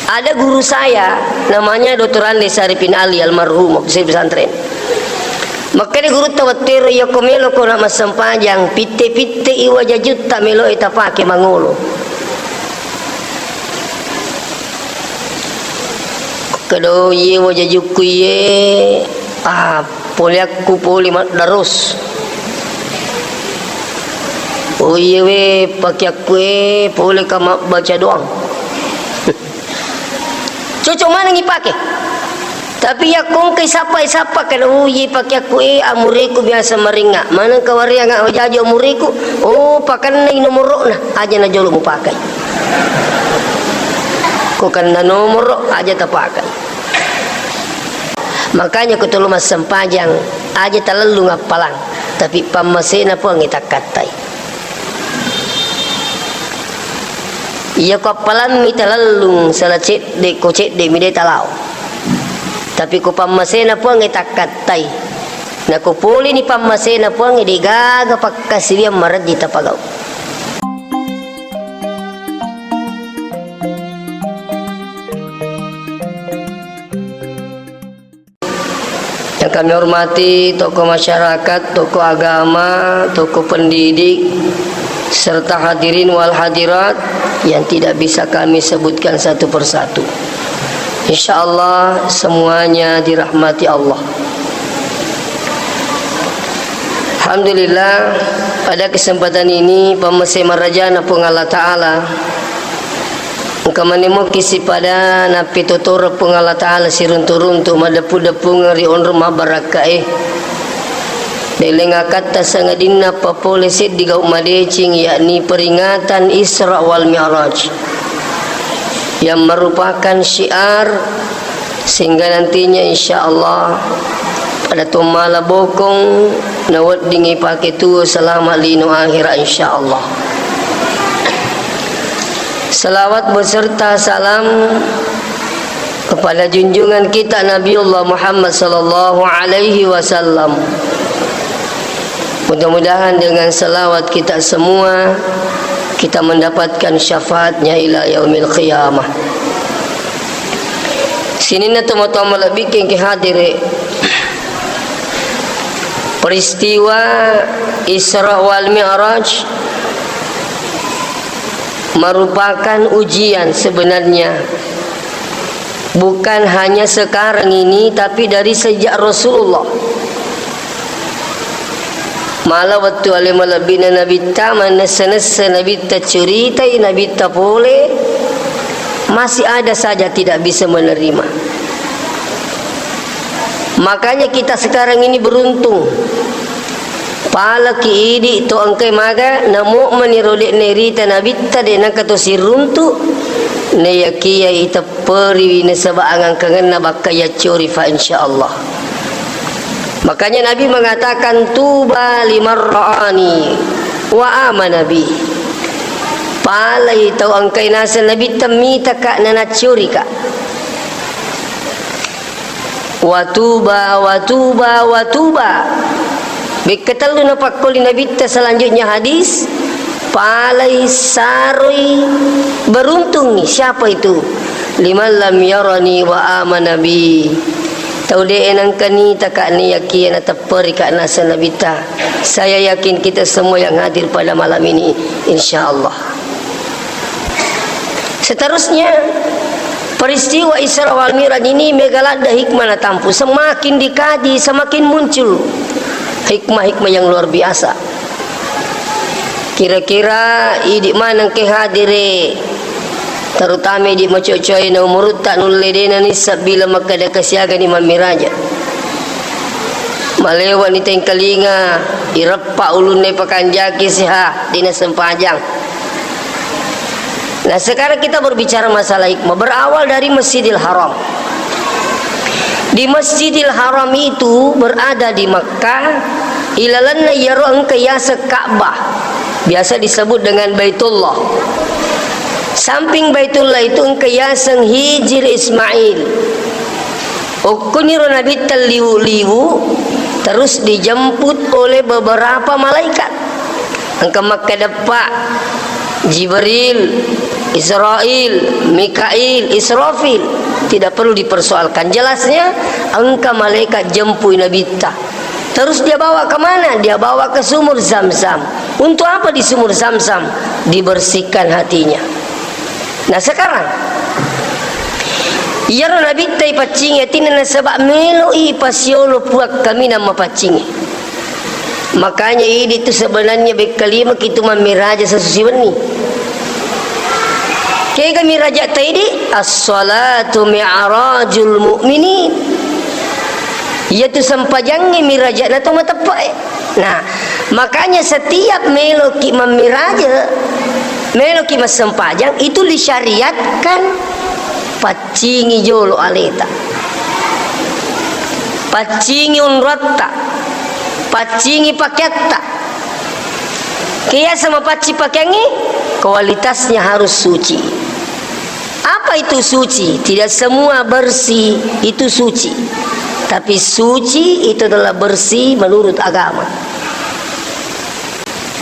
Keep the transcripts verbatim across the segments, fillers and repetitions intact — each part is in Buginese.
Ada guru saya, namanya Doktor Ande Saripin Ali, almarhum, waktu saya pesantren. Makkeda gurutta, "Wettero iyako meloko na massempajang, pitte-pittei wajajutta meloe tapake mangolo." Kedo iye wajajukku iye, ah, poleakku pole maddaros. Oh iye we, pakeakku e, pole ka mabbaca doang. Cocok maneng ipake. Tapi yakko engkai sappa-sappa, kada, "Oh, iye pakeakku e, amureku biasa maringa." Maneng kawareanga wajaji amureku, "Oh, pakennai nomoro'na, aja najolo mupakai." Ko kenna nomoro, aja tapakai. Makanya ko tolo massempajang, aja talellung appalang, tapi pammasena Puangnge takkattai. Iya ko appalammi talellung sala cedde, ko cedde mi de talao. Tapi ko pammasena Puangnge takkattai. Nako poleni pammasena Puangnge, de gaga pakkasiwiang marejji tapagau. Yang kami hormati tokoh masyarakat, tokoh agama, tokoh pendidik, serta hadirin wal hadirat yang tidak bisa kami sebutkan satu persatu. Insya Allah semuanya dirahmati Allah. Alhamdulillah, pada kesempatan ini, pammase marajana Puang Allah Ta'ala, engka manemoki sipada nappitotoreng Puang Allah Ta'ala siruntu-runtu madeppu-deppungeng ri onrong mabbarakkae. Deleng akatta sangadinna papole seddi gau madeceng, yakni peringatan Isra wal Mi'raj, yang merupakan syiar sehingga nantinya insya Allah pada tummala bokong naweddingi pake tuo selama lino akhirat insya Allah. Salawat beserta salam kepada junjungan kita Nabiullah Muhammad sallallahu alaihi wasallam. Mudah-mudahan dengan salawat kita semua, kita mendapatkan syafaatnya ila yaumil qiyamah. Sininna tomatoa malebbiku engka hadire, peristiwa Isra wal Mi'raj merupakan ujian sebenarnya. Bukan hanya sekarang ini, tapi dari sejak Rasulullah. Mala wettu ale malebbina Nabitta, manessa-nessa Nabitta, curitai Nabitta pole, masih ada saja tidak bisa menerima. Makanya kita sekarang ini beruntung. Palaki idi to engkai maga namu'mini ro de'na irita Nabitta, de nengka to siruntu, nayakiya itepperiwi nasaba angangkangenna bakka yaccori fa insyaallah. Makanya Nabi mengatakan, "Tuba liman ra'ani wa amana bi." Palai tau engkai naseng Nabitta mitaka nanaccorika. Watuba, watuba, watuba. Bekka tellu napakkoli Nabitta selanjutnya hadis, palai saroi beruntungi. Siapa itu? Liman lam yarani wa amana bi. Tau de nengka nitaka ni yakia natepperika naseng Nabitta. Saya yakin kita semua yang hadir pada malam ini, insya Allah. Seterusnya, peristiwa Isra wal Mi'raj ini mega ladde hikmah natampu. Semakin dikaji, semakin muncul hikmah-hikmah yang luar biasa. Kira-kira idi maneng ke hadire, terutama idi macocoe na umurutta nulle dena nissa bila makkada kasiagani mammiraja. Malewani tengkalinga, ireppa ulunna pakanjaki siha, dina sempajang. Nah, sekarang kita berbicara masalah hikmah. Berawal dari Masjidil Haram. Di Masjidil Haram itu berada di Makkah, ilalenna iyaro engka yaseng Ka'bah, biasa disebut dengan Baitullah. Samping Baitullah itu engka yaseng Hijir Ismail. Okkoniro Nabitta liwu-liwu, terus dijemput oleh beberapa malaikat. Engka makkadeppa Jibril, Israil, Mikail, Israfil. Tidak perlu dipersoalkan. Jelasnya, engka malaikat jempui Nabitta. Terus dia bawa ke mana? Dia bawa ke sumur Zam-Zam. Untuk apa di sumur Zam-Zam? Dibersihkan hatinya. Nah, sekarang, iyaro Nabitta ipaccingi atinna nasaba melo'i pasiolo Puang kaminang mapaccingi. Makanya idi tu sebenarnya bekkalima kitu mammiraja sasusi wenni. Kega miraja taidi? As-salatu mi'rajul mu'minin. Iyatu sempajangnge mirajana to mateppe'e. Nah, makanya setiap meloki mammiraja, meloki massempajang, itu disyariatkan paccingi jolo aleta. Paccingi onrotta. Paccingi pakeatta. Keyasa mapacci pakeangnge, kualitasnya harus suci. Apa itu suci? Tidak semua bersih itu suci. Tapi suci itu adalah bersih menurut agama.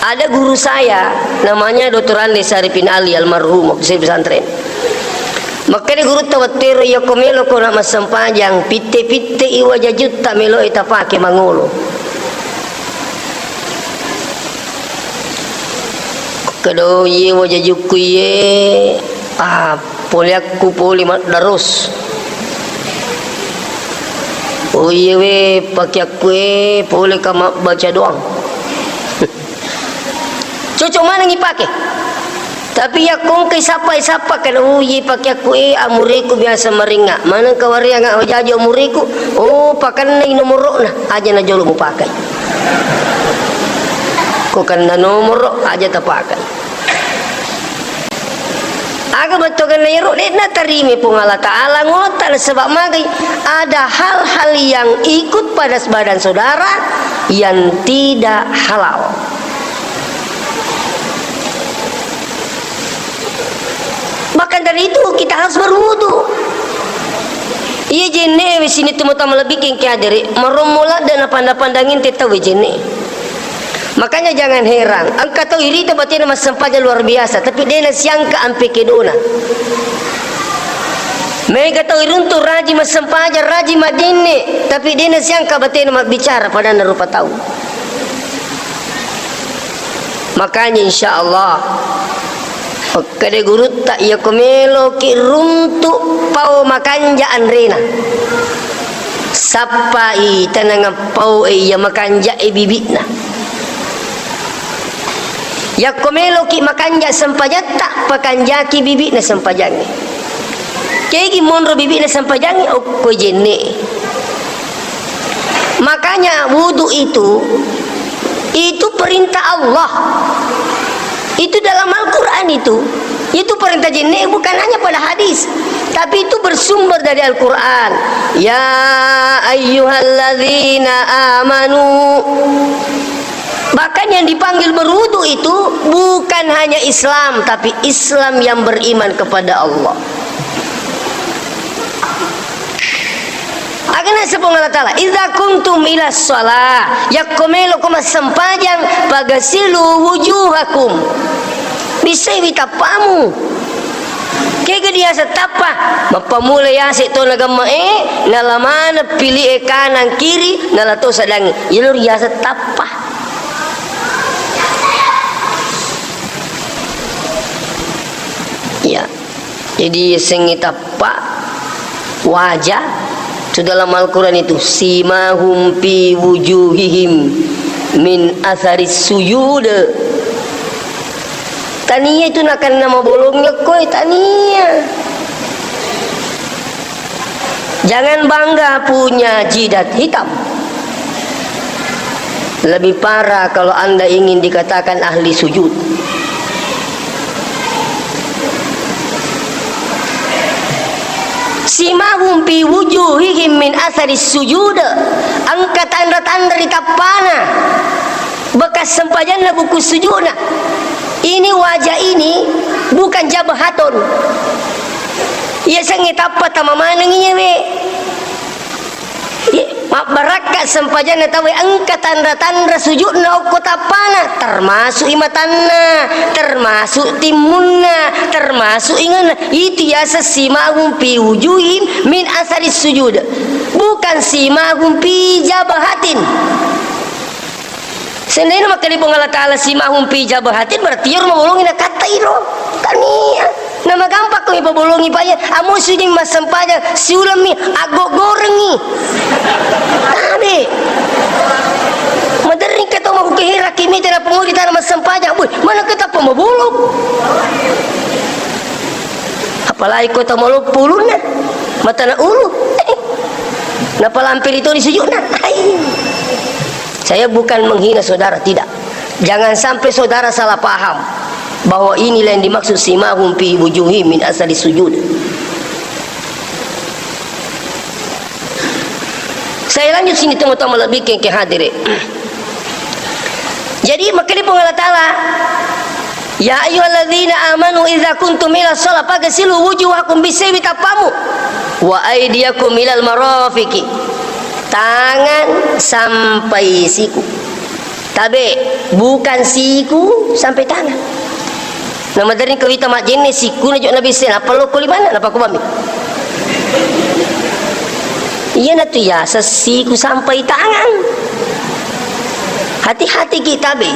Ada guru saya, namanya doktor Andi Saripin Ali, almarhum, waktu saya pesantren. Makkeda gurutta, "Wettero iyako meloko na massempajang, pitte-pitte i wajajutta meloe tapake mangolo." Makkeda, "Oh, iye wajajukku iye, ah, poleakku pole maddaros. Oh, iye we pakeakku e, poleka mabbaca doang." Cocok maneng ipake. Tapi yakko engka isappa-isappa, kan, "Oh, iye pakeakku e, amureku biasa maringa. Maneng kawareanga wajaji amureku, oh, pakennai nomoro'na, aja najolo mupakai." Ko kenna nomoro, aja tapakai. Aga bettuanna iyaro, de'na tarimi Puang Allah Ta'ala ngolotta nasaba magai ada hal-hal yang ikut pada badan saudara yang tidak halal. Bahkan dari itu kita harus berwudu. Iya jenne we sini tu mutama lebih kengke adere, marommo ladde na pandang-pandangin te tau we jenne. Makanya jangan heran, engka tau irita batena massempajang luar biasa, tapi de nasiangka ampe kedona. Mega tau iruntu raji massempajang, raji madinne, tapi de nasiangka batena mabbicara padanna rupa tau. Makanya insya Allah, makkeda gurutta, iyako meloki runtu pao makanja anrena, sappai tanangang paoe iya makanjae bibi'na. Yakko meloki makanja sempajatta, pakanjaki bibi'na sempajangnge. Kegi monro bibi'na sempajangnge, okko jenne. Makanya wudu itu, itu perintah Allah. Itu dalam Al-Quran itu. Itu perintah jenne, bukan hanya pada hadis, tapi itu bersumber dari Al-Quran. Ya ayyuhalladzina amanu. Bahkan yang dipanggil berwudu itu bukan hanya Islam, tapi Islam yang beriman kepada Allah. Aga naseng Puang Allah Ta'ala, "Idza kumtum ila shalah," yakko meloko massempajang, "fagasilu wujuhakum." Bissaiwi tappamu. Kega diaseng tappa? Mappamula yase to nagamma e, nala maneng pili e kanan kiri, nala to sadangi. Iyalo riaseng tappa. Ya. Jadi, sengngi tappa wajah, itu dalam Al-Quran itu, "Simahum fi wujuhihim min asaris sujud." Tania itu nakenna mabolongnya koe, tania. Jangan bangga punya jidat hitam. Lebih parah kalau Anda ingin dikatakan ahli sujud. Simahum fi wujuhihim min asaris sujud. Engka tanra-tanra ri tappana bekas sempajanna buku sujudna. Ini wajah ini bukan jabhaton. Iya sengnge tappa tama maneng iya we. Ye, Mabbarakka sempajanna tauwe engka tanra-tanra sujudna okko tappana, termasuk i matanna, termasuk timmunna, termasuk ingenna. Itu yaseng simahum fi wujuhim min asaris sujud. Bukan simahum fi jabahatin. Seandainya makkeda Puang Allah Ta'ala simahum fi jabahatin, berarti iyaro mabolongi nakattai ro. Kan iya. Namagampang ko ipabolongi, Pak, ya. Amo sujing massempajang, siulemmi, aggorengngi. Tabe. Maderring ka tau makkukehera kimita na pengodi tana massempajang. Wih, mana ketappa mabolong. Apalagi ko tau maloppo ulunna, matana ulu. Napalampiri to di sujudna. Hai. Saya bukan menghina saudara, tidak. Jangan sampai saudara salah paham bahwa inilah yang dimaksud simahum fi wujuhim min asari sujud. Saya lanjut sini, teman-teman, lebih ke, ke hadir. Jadi, makkeda Puang Allah Ta'ala, "Ya ayyuhalladzina amanu idza kuntum ila shalah faghsilu wujuhakum," bissewi tappamu, "wa aidiyakum ilal marafiqi," tangan sampai siku. Tabe, bukan siku sampai tangan. Namaderring ko wita majjenne sikuna jo nabisse, nappa lokko limanna, nappa kubami. Iyanatu yaseng siku sampai tangan. Hati-hati kita be.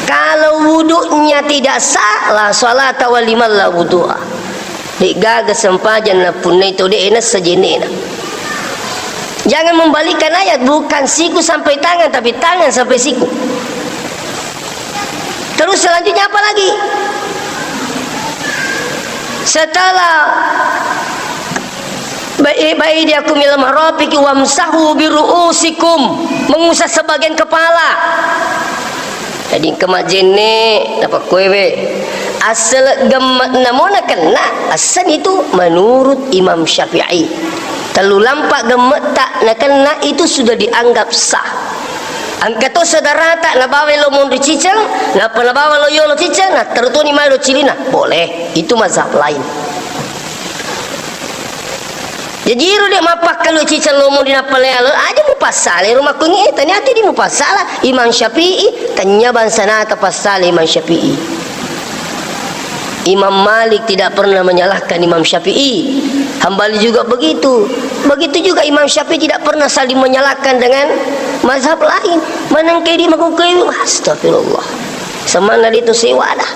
Kalau wuduknya tidak sah, la salata wa liman la wudu'a. De'gaga sempajang napunnai tau de'e nassa jennena. Jangan membalikkan ayat, bukan siku sampai tangan, tapi tangan sampai siku. Terus selanjutnya apa lagi? Setelah bai-, baidiakum ilal marafiqi wamsahu biru'usikum, mengusap sebagian kepala. Jadi engka majjenne, napakkuewe. Assele gemme'na mo nakenna, assenni tu menurut Imam Syafi'i. Tellu lampa gemme'ta nakenna itu sudah dianggap sah. Engka to saudarata nabawai lo monri ciceng, nappa nabawa lo yolo ciceng, na terutoni mai lo cilina, boleh. Itu mazhab lain. Jaji ro de' mappakkalu ciceng lo monri nappa le alo, aja mupassala ro makkungi, eh, tania tu di mupassala Imam Syafi'i, tania bangsa nata passala Imam Syafi'i. Imam Malik tidak pernah menyalahkan Imam Syafi'i. Hambali juga begitu. Begitu juga Imam Syafi'i tidak pernah saling menyalahkan dengan mazhab lain. Manengke di makukkue, astagfirullah. Semanna di tu sewa dah.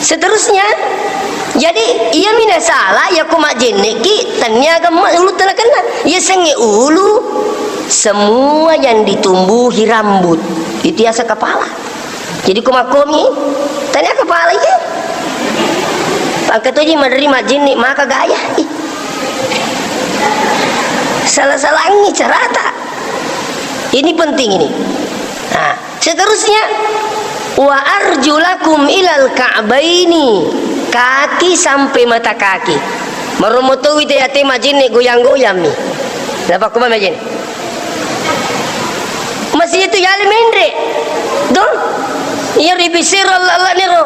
Seterusnya, jadi iya mina salah, ya ko majjenneki, tania gemma ulu tena kena. Ya senge ulu, semua yang ditumbuhi rambut, itu yaseng kepala. Jadi ko makkomi, tania kepala iya. Pangkatoji maderi majjenne maka gaya. Ih. Salah-salangi carata. Ini penting ini. Nah, seterusnya, wa arjulakum ilal ka'baini, kaki sampai mata kaki. Maromo towi te ate majjenne goyang-goyang mi. Napakko majjenne. Masih itu yali menre. Tuh. Iya ribisero Allah-Allah niro.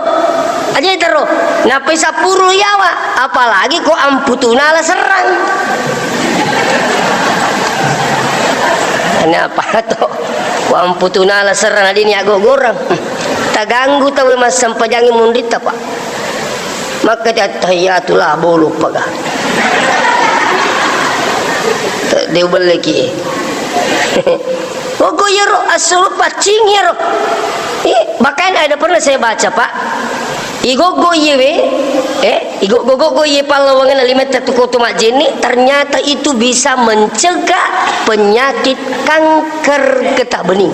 Aja tero. Nappai sapuru yawa, apalagi ko amputunala serrang. Ini apa to? Ko amputunala serrang, adini agogorang. Taganggu tau massempajangi munritta, Pak. Makkati attahiyatu la bolu paga. Deu belleki. Pokok iyaro assuru paccing iyaro. Ih, bahkan ada pernah saya baca, Pak. Igoggo iyewe, eh, igoggo-goggo iye pallawangenna limetta tu koto majjenne, ternyata itu bisa mencegah penyakit kanker getah bening.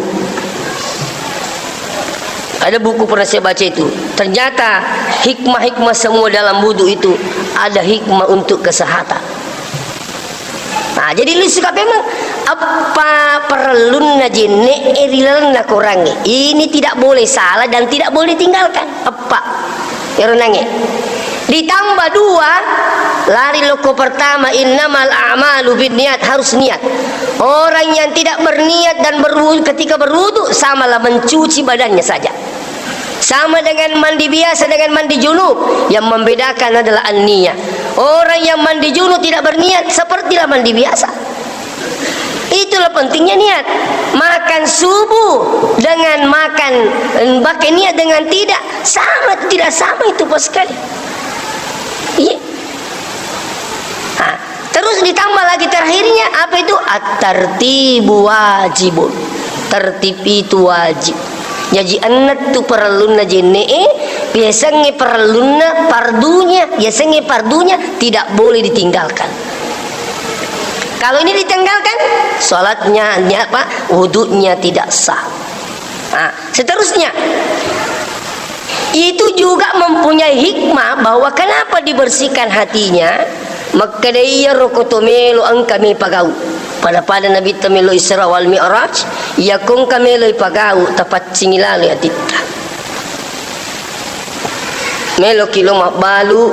Ada buku pernah saya baca itu. Ternyata hikmah-hikmah semua dalam wudhu itu ada hikmah untuk kesehatan. Nah, jadi lu suka memang apa perlunna jenne e ri lalenna korangnge. Ini tidak boleh salah dan tidak boleh ditinggalkan. Apa? Ero nange. Ditambah dua, lari loko pertama, innamal a'malu binniyat, harus niat. Orang yang tidak berniat dan berwudu, ketika berwudu, samalah mencuci badannya saja. Sama dengan mandi biasa dengan mandi junub, yang membedakan adalah an-niyah. Orang yang mandi junub tidak berniat, sepertilah mandi biasa. Itulah pentingnya niat. Makan subuh dengan makan, eh, pakai niat dengan tidak, sama, tidak sama itu, Pak, sekali. Iya. Nah, terus ditambah lagi terakhirnya, apa itu? At-tartibu wajibun. Tertib itu wajib. Jaji, enneng tu parellunna jenne'e, yasengnge parellunna, pardunya, yasengnge pardunya tidak boleh ditinggalkan. Kalau ini ditinggalkan, salatnya, apa, wudunya tidak sah. Nah, seterusnya, itu juga mempunyai hikmah bahwa kenapa dibersihkan hatinya. Makkeda, iyaro ko to melo engka mi pagau. Pada-pada Nabitta melo Isra wal Mi'raj, iya ko engka melo pagau, tapaccingi lalo atitta. Meloki lo mabbalu,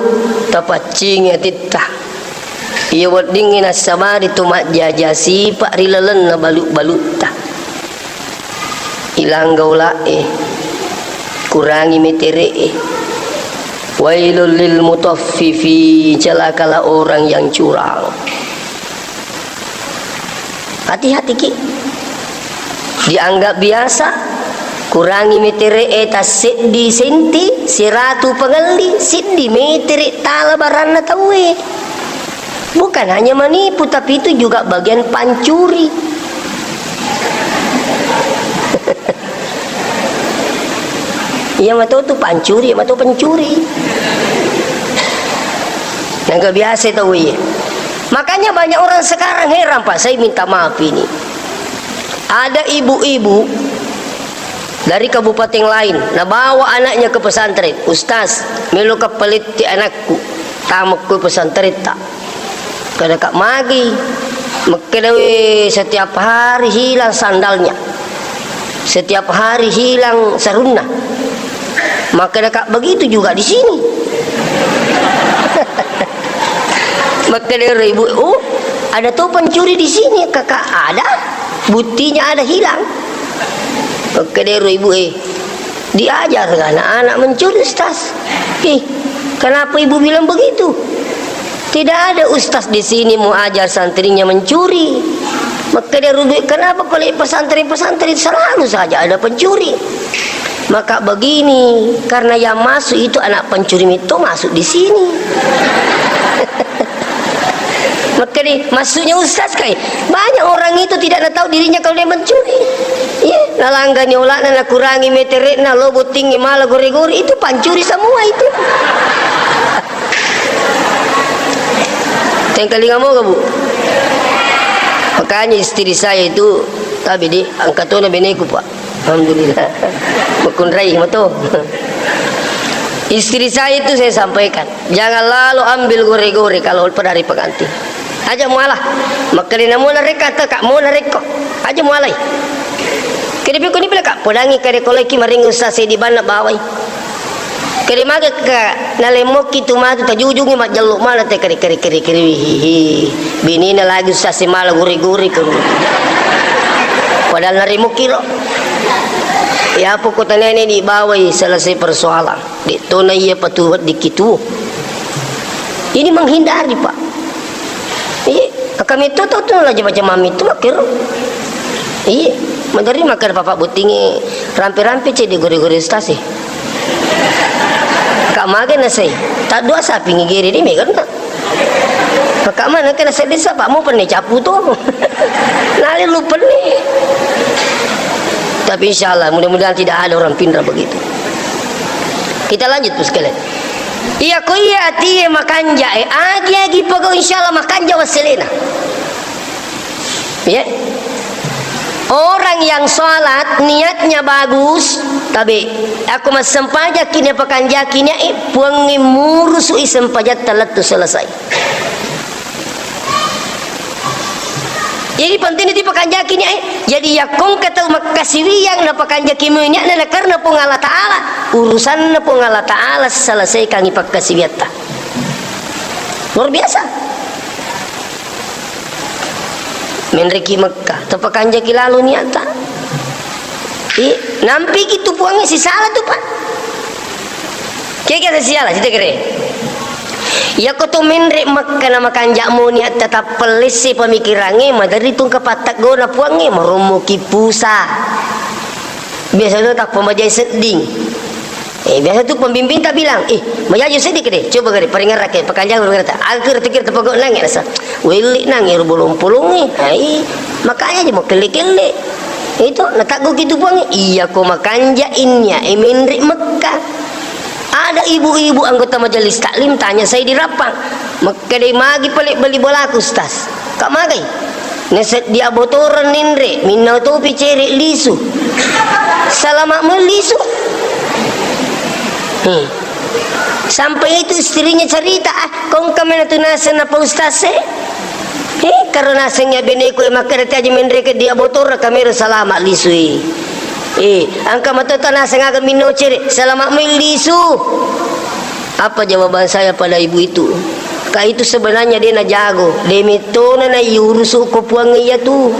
tapaccingi atitta. Iya weddingngi nassabari tu majjaja sipa ri lalenna balu-balutta. Ilang gaula'e, kurangi metere'e. Wailul lil mutaffifin, celakalah orang yang curang. Hati-hati ki. Dianggap biasa, kurangi metere'e tasseddi senti, siratu pangelli, siddi metere tala baranna tauwe. Bukan hanya menipu, tapi itu juga bagian pancuri. Iya mato tu pancuri, iya mato pencuri. Yang kebiasa tauwe. Makanya banyak orang sekarang heran, Pak, saya minta maaf ini. Ada ibu-ibu dari kabupaten lain, nabawa anaknya ke pesantren. "Ustaz, melo ka paletti anakku, tamakku pesantren ta." Kada ka magi, makkeda, "We, setiap hari hilang sandalnya. Setiap hari hilang sarunna." Makkeda ka, "Begitu juga di sini." Makkeda ro ibu, "Oh, ada to pencuri di sini, Kakak?" "Ada. Buktinya ada hilang." Makkeda ro ibu, "Eh, diajar anak-anak mencuri, Ustaz." "Ih, kenapa ibu bilang begitu?" "Tidak ada ustaz di sini mau ajar santrinya mencuri." Makkeda ro ibu, "Kenapa kalau pesantren-pesantren selalu saja ada pencuri?" Maka begini, karena yang masuk itu anak pencuri itu masuk di sini. Makkeda, "Maksudnya ustaz kai, banyak orang itu tidak tahu dirinya kalau dia mencuri." Iya, nalanggani olana, nakurangi metere'na, lo bottingngi mala gore-gore, itu pancuri semua itu. Tengkalinga moga, Bu? Makanya istri saya itu, tapi di angkatona beneku, Pak. Alhamdulillah. Makunrai mato. Istri saya itu saya sampaikan, "Jangan lalu ambil gore-gore kalau pada hari pengantin. Aja mualah." Makkeda, "Namo narekko atau kak mau narekko? Aja mualai." Kede piko ni pila kak, podangi kede koleki maring ustaz saya di banna bawai. Kede mage ka nalemmokki tu matu tajujungi majjello mala te kede, kede, kede, kede, hihi. Binina lagi sase mala guri-guri ke. Padahal naremmokki ro. Ya pokok tanene di bawai selesai persoalan. Dek tona iya patu weddikki tuo. Ini menghindari, Pak. Iya, kami itu tau tu aja macam mami tu makkero. Iya, madari makkeda papa bottingi rampe-rampe cedde gore-gore stasi. Kak mage nasai, tak dua sapi ngigiri di mega na. Kak mana kena sedih sa, Pak, mau penne capu tu. Nali lu penne. Tapi insya Allah, mudah-mudahan tidak ada orang pindah begitu. Kita lanjut, Bos sekalian. Iya, ko iya atie makanja, eh, agi-agi pegau, insya Allah makanja wasselena. Iya. Orang yang sholat niatnya bagus, tapi aku massempajaki, dia pakanjaki niat, eh, puangnge murusui sempajatta lettu selesai. Jadi penting itu pakanjaki niat, eh. Jadi yakko engka tau makkasiwiang napakanjaki niatna, na karena Puang Allah Ta'ala, urusanna Puang Allah Ta'ala selesaikangi pakkasiwiatta. Luar biasa. Menreki Mekka, tapakanjaki lalo niatta. I, nampiki tu puangnge sisala tu, Pak. Kega sisala, cita kere. Iyako to menre Mekka na makanja moni atta tappellesse pamikirangnge, maderri tu engka patteggona Puangnge, marommoki pusa. Biasa to tappa majai sedding. Eh, biasa tu pembimbing ta bilang, "Eh, majaji seddi kede, coba kede, paringerrake, pakanjang paringerrata." Aga kira-kira tapagau nange nasa. Welle nange ro bolong-polongnge. Ai, makanya aja mau kelle-kelle. Itu, natagguki tu Puangnge, "Iyako makanja innia, eh, menre Mekka." Ada ibu-ibu anggota majelis taklim tanya saya di Rappang, "Makkeda magi pale beli bolaku, Ustaz?" Ka magai? Naseddi abotoreng ninre, minnau topi cere lisu. Salama mo lisu. Hmm. Sampai itu istrinya cerita, "Ah, kongka mena tu naseng na Pak Ustaz e?" Eh, karo naseng ya beneku, eh, makkeda aja menre ke dia botor kamera salama lisui. Eh, angka matota naseng aga minno cere, salama mo lisu. Apa jawaban saya pada ibu itu? Ka itu sebenarnya dia na jago, de metona na yurusu ko Puang iya tu.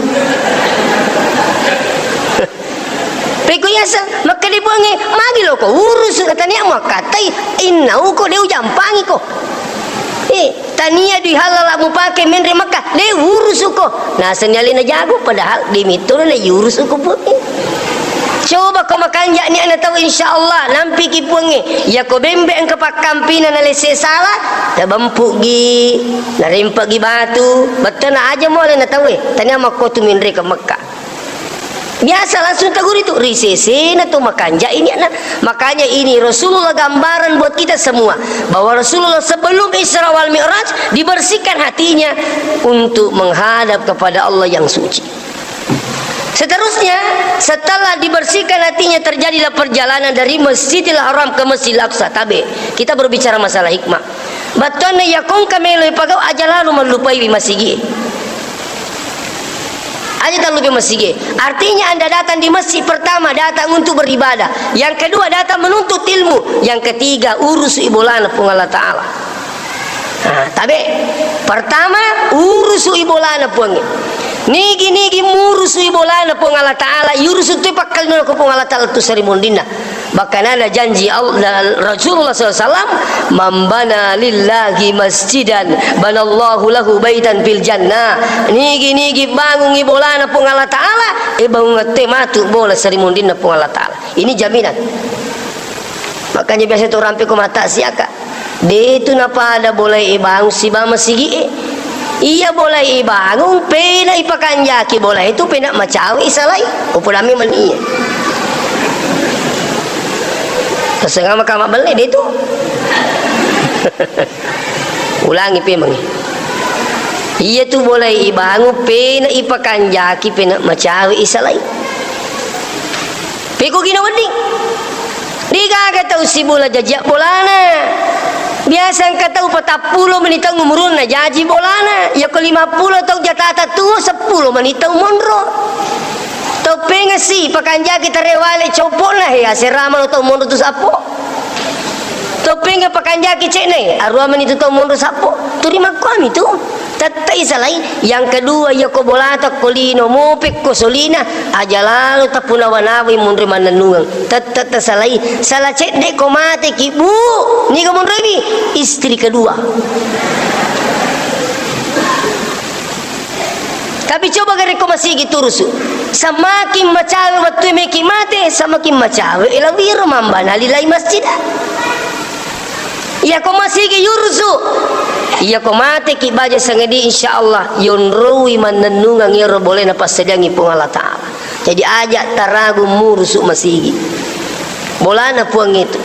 Peko yaseng, makkeda Puangnge, "Magi loko urusu, tania muakkatai, innauko de ujampangi ko." Eh, tania dui halala mupake menre Mekka, de urusuko. Naseng alena jago, padahal de metona na yurusuko Puangnge. Coba ko makanja niana tau, insya Allah, nampiki Puangnge. Yako bembe engka pakkampina nalese sala, nabempugi, narempagi batu, bettana aja mo alena tauwe, tania makkotu menre ke Mekka. Biasa langsung taguri tu, ri sesena tu makanja ini anak. Makanya ini Rasulullah gambaran buat kita semua, bahwa Rasulullah sebelum Isra wal Mi'raj dibersihkan hatinya untuk menghadap kepada Allah yang suci. Seterusnya, setelah dibersihkan hatinya, terjadilah perjalanan dari Masjidil Haram ke Masjidil Aqsa. Tabe, kita berbicara masalah hikmah. Battuanna yakongka melo ipagau aja lalu mallupai masigi. Aja tallupai masigi. Artinya Anda datang di masjid pertama, datang untuk beribadah. Yang kedua, datang menuntut ilmu. Yang ketiga, urusui bolana Puang Allah Ta'ala. Nah, tabe. Pertama, urusui bolana Puang. Nigi-nigi murusui bolana Puang Allah Ta'ala, yurusu tu pakkalino ko Puang Allah Ta'ala tu sarimondinna. Bahkan ada janji Allah, Rasulullah sallallahu alaihi wasallam, "Man bana lillahi masjidan, banallahu lahu baitan fil jannah." Nigi-nigi bangungi bolana Puang Allah Ta'ala, e bangungatte matu bola sarimondinna Puang Allah Ta'ala. Ini jaminan. Makanya biasa tu rampe ko mata siaka. De tu napada bolai ibangung siba masigi e. Iya bolai ibangung, pena ipakanjaki bolai tu pena macawe isalai. Upudami mani. Tasengama kama belle de tu. Ulangi pemeng. Iya tu bolai ibangung, pena ipakanjaki pena macawe isalai. Pekko gina wedding. Degaga tau sibola jajia bolana. Biasa engka tau patappulo meni taung umurunna jaji bolana. Yako lima pulo tau jatata tuo, seppulo meni tau monro. Tau pengasi pakanjaki tarewale copona he, aseramano tau monro tu sappo. Tau penga pakanjaki cene, arua meni tu tau monro sappo. Turi makkuami tu. Tette'i salai. Yang kedua, iya ko bolata ko lino, mope ko solina, aja lalo tapunawa-nawai munri mannennungeng. Tette tasalai. Sala cedde ko mate ki, Bu, niga monroiwi? Istri kedua. Tapi coba gare ko masigi turusu. Semakin macawe wettu meki mate, semakin macawe elawiro mambana lilai masjid. Iyako masigi yurusu, iyako mateki baja sangadi, insya Allah yonroi mannennungeng iyaro bolena passadiangi Puang Allah Ta'ala. Jadi aja taragu murusu masigi. Bolana Puang itu.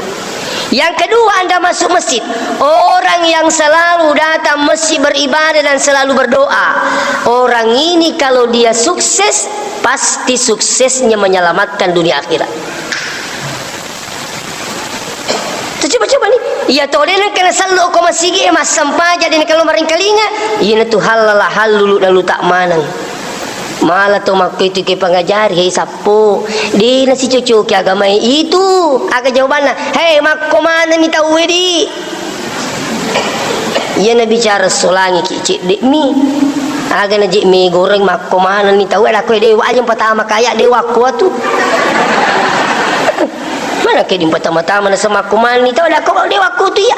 Yang kedua, Anda masuk masjid. Orang yang selalu datang masjid beribadah dan selalu berdoa, orang ini kalau dia sukses, pasti suksesnya menyelamatkan dunia akhirat. Tuh, coba-coba nih. Iya to, de nengka nasellu ko masigi e, massempajang, de nengka lo maringkalinga. Iyana tu hallala hallulu nalu tak maneng. Mala to makko itu ke pangajari, hei sappo. De nasicocoki agama e itu. Aga jawabanna? Hei, makko manenni tau e di. Iya nabicara solangi ki cedde mi. Aga na je mi goreng makko manenni tau e, ada ko de wa aja patama kaya de wakko tu. Mana ke di pertama-tama na semakku mani tau, ada ko de wakku tu ya.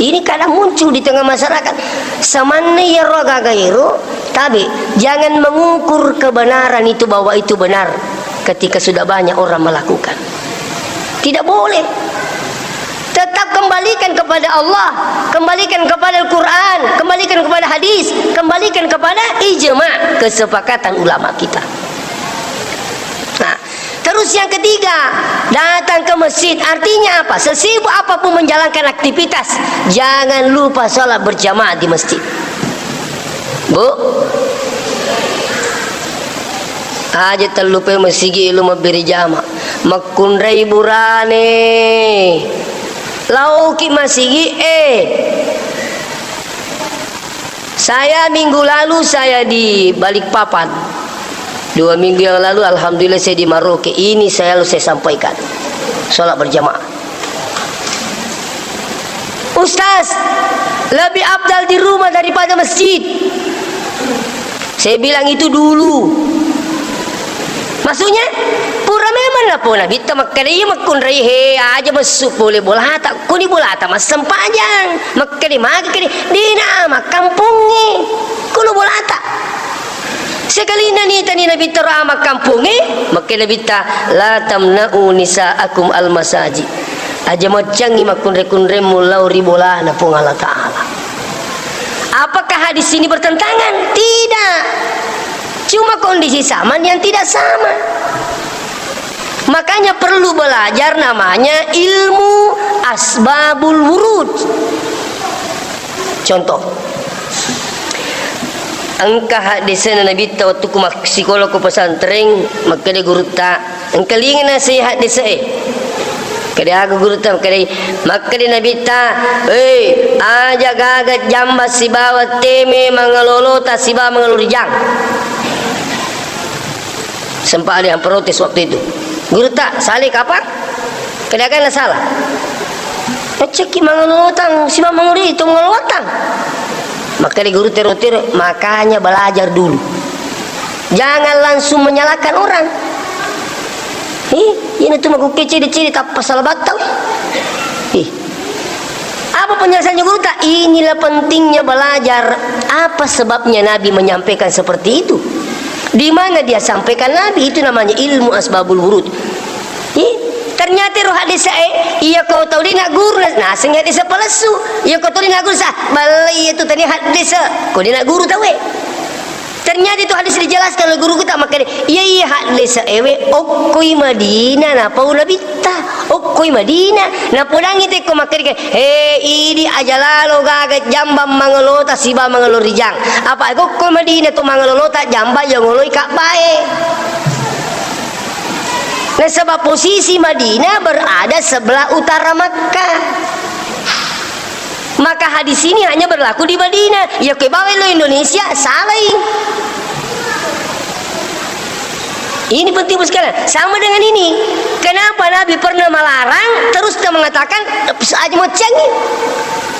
Ini kadang muncul di tengah masyarakat. Samanna iyaro agaga ero, tabe, jangan mengukur kebenaran itu bahwa itu benar ketika sudah banyak orang melakukan. Tidak boleh. Tetap kembalikan kepada Allah, kembalikan kepada Al-Quran, kembalikan kepada hadis, kembalikan kepada ijma, kesepakatan ulama kita. Nah, terus yang ketiga, datang ke masjid. Artinya apa? Sesibuk apapun menjalankan aktivitas, jangan lupa sholat berjamaah di masjid. Bu? Aja tellupai masigi lu mabbere jama. Makkunrai burane. Lauki masigi e. Saya minggu lalu saya di Balikpapan. Dua minggu yang lalu, alhamdulillah, saya di Maroke. Ini saya lalu saya sampaikan. Sholat berjamaah. "Ustaz, lebih afdal di rumah daripada masjid." Saya bilang itu dulu. Maksudnya, pura memang lah pona bitta makkeda iya makkunrai he aja masuk boleh bolata. Kuni bolata massempajang. Makkeda magi kedi dina makkampungi. Kuno bolata. Sekalinna nitani Nabitta ro amakkampungnge, makkeda Nabitta, "La tamna'u nisa'akum al-masajid." Aja maccangngi makkunre-kunremmu lao ri bolana Puang Allah Ta'ala. Apakah hadis ini bertentangan? Tidak. Cuma kondisi zaman yang tidak sama. Makanya perlu belajar namanya ilmu asbabul wurud. Contoh, engka haddesena Nabitta wettukku massikola ko pesantren, makkeda gurutta, engka lingana sei haddese e. Kede aga gurutta, makkeda, makkeda Nabitta, "Hei, aja gaga jamba sibawa teme mangalolota sibawa mangalori jang." Sempat ada yang protes waktu itu. "Gurutta, salai kapang?" Kedaganna salah. Maccekki mangalolotang, siba mangori itu mangalolotang. Makkeda guru tero-tero, makanya belajar dulu. Jangan langsung menyalahkan orang. Ih, ini tuh makukke cede-cede tappa salah battau. Ih. Apa penjelasannya guru tak? Inilah pentingnya belajar. Apa sebabnya Nabi menyampaikan seperti itu? Di mana dia sampaikan Nabi? Itu namanya ilmu asbabul wurud. Ih, ternyata ro haddese e, iya ko tau de' nagguru, na-, naseng haddese palessu. Iya ko tau de' nagguru, sa, ballai iya tu tania haddese. Ko de' nagguru tau e. Ternyata itu haddese dijelaskan oleh guru kita makkeda, iya, iya haddese ewe okkoi Madinah napau Nabitta. Okkoi Madinah. Napodangi tekko makkeda, he, idi aja lalo gaga jambang mangalota siba mangalo rijang. Apa okkoi Madinah tu mangalolota jambang yang ngoloi Ka'bah e. Nasaba posisi Madinah berada sebelah utara Makkah. Maka hadis ini hanya berlaku di Madinah. Ya, ke bawa lo Indonesia, salai. Ini penting sekali. Sama dengan ini. Kenapa Nabi pernah melarang, terus dia mengatakan, aja mau cengin?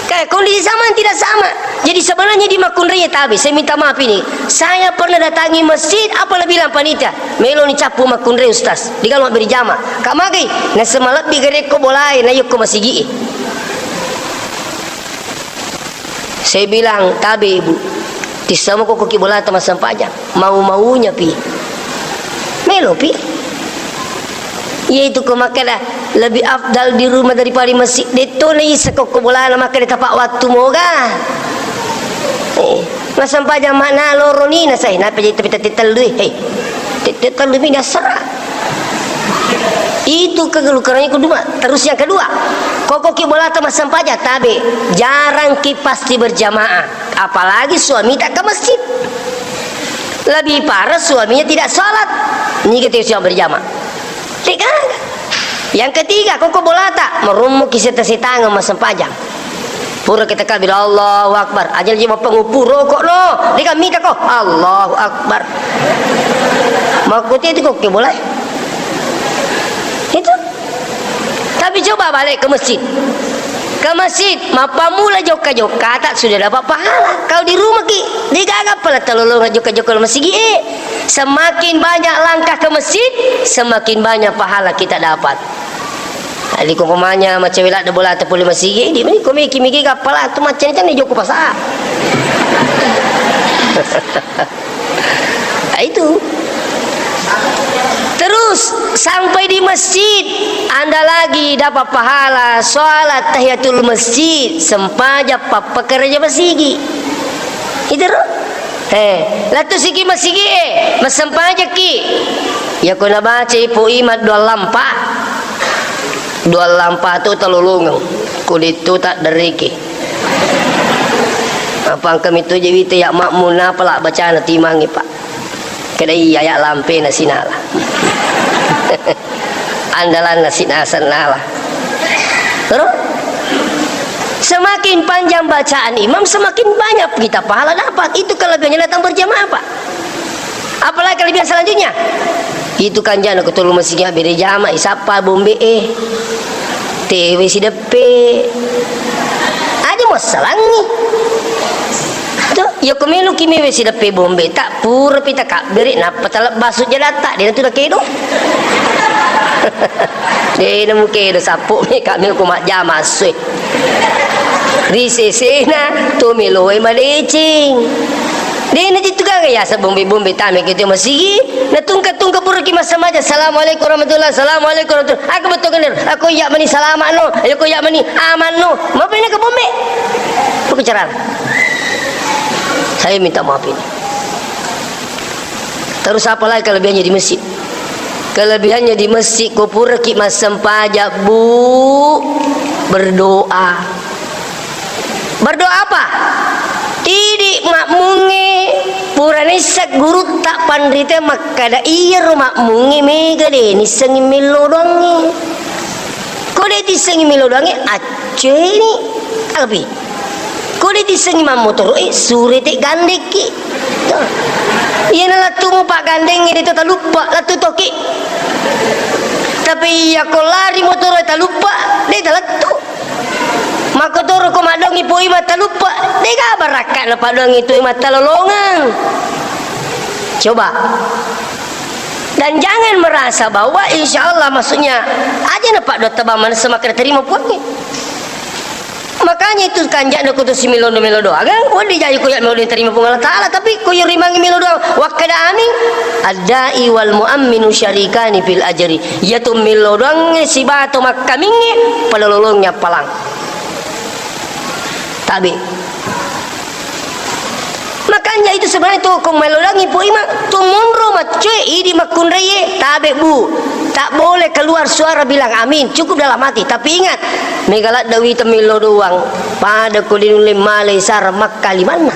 Kayak kondisi sama tidak sama. Jadi sebenarnya di Makunraya tabe, saya minta maaf ini. Saya pernah datangi masjid, apa bilang panitia? Melo ni capu Makunraya, Ustaz. Di kalau beri jama. Kak magai, na semalebbi gare ko bolae, na yokko masigi. Saya bilang, tabe, Ibu. Tissamo ko koki bolata massempajang. Mau-maunya pi. Melo pi. Iya itu ko makkeda lebih afdal di rumah daripada di masjid. Detto na isa kokko bolana makkeda tapa waktu moga. Eh, massempajang makna loro ni na sai, napa jadi tapi tette tellu, eh. Hei. Tette tellu mi dasara. Itu kegelukarannya kedua. Terus yang kedua, koko ki bolata massempajang, tabe, jarang ki pasti berjamaah. Apalagi suami tak ke masjid. Lebih parah suaminya tidak sholat. Ni kita siap berjamaah. Tidak ada. Yang ketiga, koko bolata, merummu ki seta-setanga massempajang. Pura kita kabir, Allahu Akbar. Aja lagi bapak ngupu rokok no. Dia kan minta kok, Allahu Akbar. Makuti itu kok ke boleh? Itu. Tapi coba balik ke masjid. Ke masjid, mappamula jokka-jokka tak sudah dapat pahala. Kau di rumah ki, digaga pala talolonga jokka-jokka masigi. Eh, semakin banyak langkah ke masjid, semakin banyak pahala kita dapat. Jadi, ko umpamanya macawe ladde bolata pole masigi, di meni ko meki-meki gappala tu macca-macca ni jokko pasa. Ah, itu. Terus sampai di masjid, Anda lagi dapat pahala sholat tahiyatul masjid, sempajang pappakerja masigi. Itu ro? Eh, lettu siki masigi, eh, massempajaki. Ya ko nabacai Pu Imang dua lampa. Dua lampa tu talolongeng. Kuditu tak deriki. Apa engka mitu je wite ya makmum napa la bacana timangi, Pak. Kada iya ya lampe na sinala. Andalanna sinasennala. Terus? Semakin panjang bacaan imam, semakin banyak kita pahala dapat. Itu kelebihannya datang berjamaah, Pak. Apalagi kelebihan selanjutnya. Itu kan jana ketulu masigi bere jama, isappa bombe e. Tewe sideppe. Aja massalangi. Tuh, ya ko meloki mewe sideppe bombe, tak pura pita kabbere, nappa talebba sujjadatta, dena tu nakedo. Dena mukedo, sappo me kami ko majjama assue. Ri sesena to meloe madeceng. Dena jitu gaga yaseng bombe-bombe tame ke te masigi, natungka-tungka puraki massamaja, "Assalamualaikum warahmatullahi, assalamualaikum warahmatullahi." Aga betul bener. Aku iya meni salama no, aku iya meni aman no. Mape na ke bombe. Apa carana? Saya minta maaf ini. Terus apa lagi kelebihannya di masjid? Kelebihannya di masjid, ko puraki massempajang, Bu, berdoa. Berdoa apa? Idi makmungnge pura naisseng gurutta panrita makkada, iyaro makmungnge mega de nissengngi millo doangnge. Ko de tissengngi millo doangnge, acceni. Alpi. Ko de tissengngi mammotoro'e, surete gandekki. Iyana lettumu paggandengnge de to taluppa, lettu toki. Tapi iya ko lari motoro'e taluppa, de talettu. Makkotoro ko maddoangngi Pu Imang taluppa, de ga barakka'na paddoangngi Pu Imang talolongeng. Coba. Dan jangan merasa bahwa insya Allah, maksudnya, aja na paddoa tebang manessa makkeda terima Puangnge. Makanya itu kanja'na ko to simillo-millo doang, wedding jaji ko iya melo diterima Puang Allah Ta'ala, tapi ko iya rimangngi millo doang, wakkeda amin, ad-da'i wal mu'amminu syarikani fil ajri. Iya tu millo doangnge sibawa to makkamingnge, pada lolongngi appalang. Tabe. Makanya itu sebenarnya tu ko mellodangngi Pu Imang, tu monro maccoe idi makkunraie, tabe, Bu. Tak boleh keluar suara bilang amin, cukup dalam hati. Tapi ingat, mega ladde wita millo doang, pada ko dinulle malai sara makka limanna.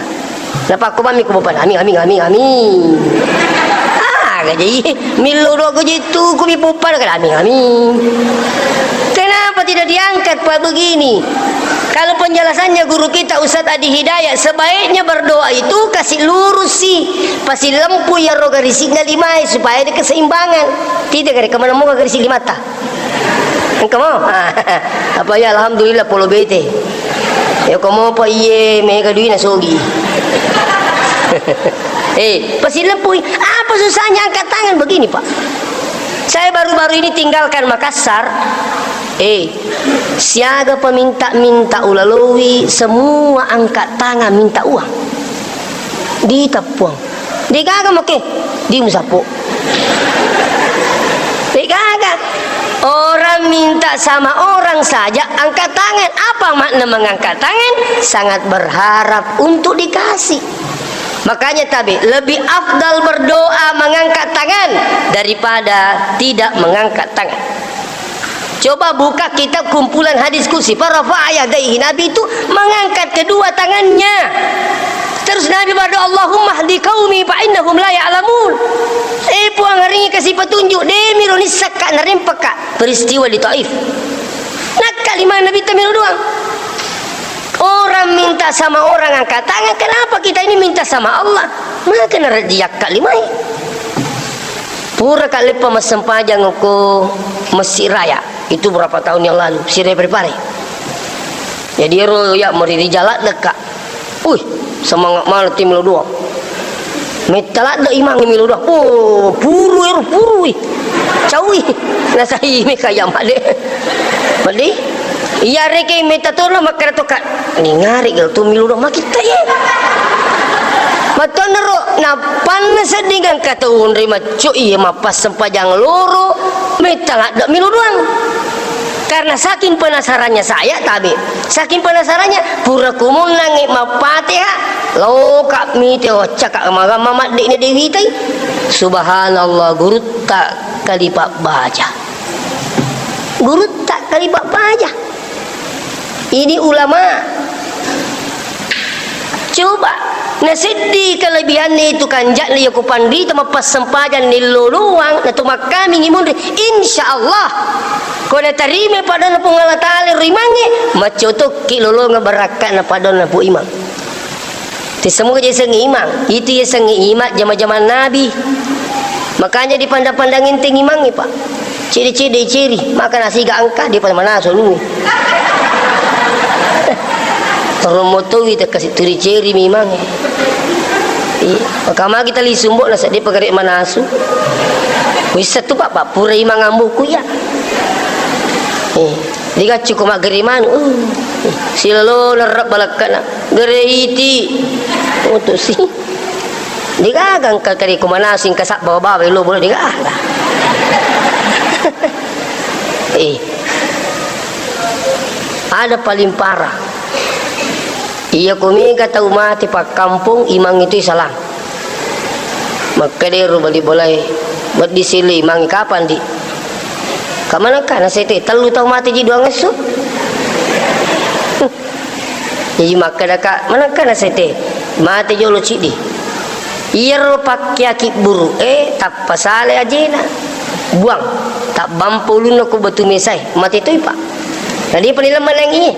Napakko mami ko bapana, amin, amin, amin, amin. Ah, gaji. Millo doa ko jettu, ku mi poppa, kada amin, amin. Kenapa tidak diangkat, Pak, begini? Kalau penjelasannya guru kita Ustadz Adi Hidayat, sebaiknya berdoa itu kasih lurus sih, pasi lempu ya roga risikna limai supaya ada keseimbangan. Tidak ada kemana mau garis limata. Engka mo? Apa ya, alhamdulillah, polo bete. Ya, ko mopa iye, mega duina sogi. Eh, pasileppui. Apa susahnya angkat tangan begini, Pak? Saya baru-baru ini tinggalkan Makassar. Eh, siaga peminta-minta ulaloi, semua angkat tangan minta uang. Diteppuang. Degaga make, di musappo. Degaga. Orang minta sama orang saja angkat tangan. Apa makna mengangkat tangan? Sangat berharap untuk dikasih. Makanya tabe, lebih afdal berdoa mengangkat tangan daripada tidak mengangkat tangan. Coba buka kitab kumpulan hadis qudsi. Farafa'a yadaihi. Nabi itu mengangkat kedua tangannya. Terus Nabi berdoa, "Allahumma hdi qaumi fa innahum la ya'lamun." Eh, Puang, aringi kasih petunjuk. Demiro nissakka narempakka peristiwa di Taif. Nakka lima Nabi temiro doang. Orang minta sama orang angkat tangan, kenapa kita ini minta sama Allah? Maka narajiyakka limai. Pura ka leppa massempajang ko Masjid Raya. Itu berapa tahun yang lalu, Sire Parepare. Jadi ero ya meri ri jala dekka. Wih, semangat mana tim lo dua. Metta ladde imang milo doang. Oh, puru ero puru ih. Caui. Nasai me kaya made. Medi? Iya rekeng metta tona makkeda to, Kak, ningari gal tu milu doang makitta ye. Matonro, nappanna sedding engka tau onroi macco iya mappassempajang loro, metta ladde milu doang. Karena saking penasarannya saya, tabe. Saking penasarannya, pura kumonnangngi mappateha, loka mite waccaka magamma madde ne dewitai. Subhanallah, gurutta kalipa baja. Gurutta kalipa baja. Ini ulama. Coba, naseddi kelebihanna itu kanja'na iya ko panrita mappassempajang nello doang, na to makkamingi munri, insya Allah, ko natarima padonna Puang Allah Ta'ala ro imangnge, macco tokki lolongeng barakka'na padonna Pu Imang. Te semoga jadi sengi imang, itu ya sengi imang jama-jama Nabi. Makanya dipandang-pandang enteng imangnge, Pak. Cede-cede ceri, maka nasiga engka, dia pada manasu anu. Romo towi te kasi turi ceri memang. Iya, maka magi tali sumbo na sedde pagare manasu. Wissa tu, Pak, Pak, pura imang ambuku ya. Eh, digaccu ko maggere manu. Uh, silalo nerrap balakkana. Gere iti. Untuk si. Degaga engka kari ko manasing kasabba baba lo bolo degaga. Eh. Ada paling parah. Iya ko mega tau mate pakkampong imang itu salang. Makkedero bali bolae, "Weddi sile imang kapang, Di?" "Kamanengka nasete tellu tau mate ji duang esso?" Jaji makkedaka, "Manengka nasete, mate jolo ciddi." Iyaro pakkeaki buru'e tappa sale ajena. Buang, tabbampa ulunna ko batu mesae, mate toi, Pak. Na depa nilemma nang iye.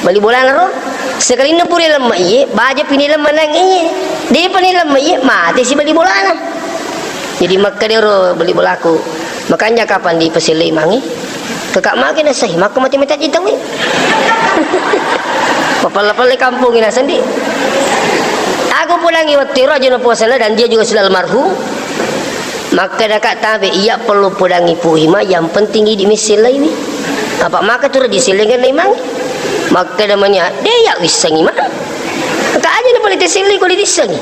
Bali bolana ro. Sekalinna pura lemma iye, baja pi nilemma nang iye. Depa nilemma iye, mate si bali bolana. Jadi makkedero bali bolaku, "Makanja kapang dipaselle imangnge?" Kaka mage nasai, makko mate-mate aja tauwe. Papalla-palla kampongnge naseng, Di. Aku pulangi wettu ero aja na puasana dan dia juga sudah almarhum. Makkedaka tabe, "Iya perlu pulangi Pu Ima, yang penting idi messellaiwi." Apa maka tu disellengenna imang? Makkeda mania, "De ya wissengi ma." Kaka aja na pole teselli ko diwissengi.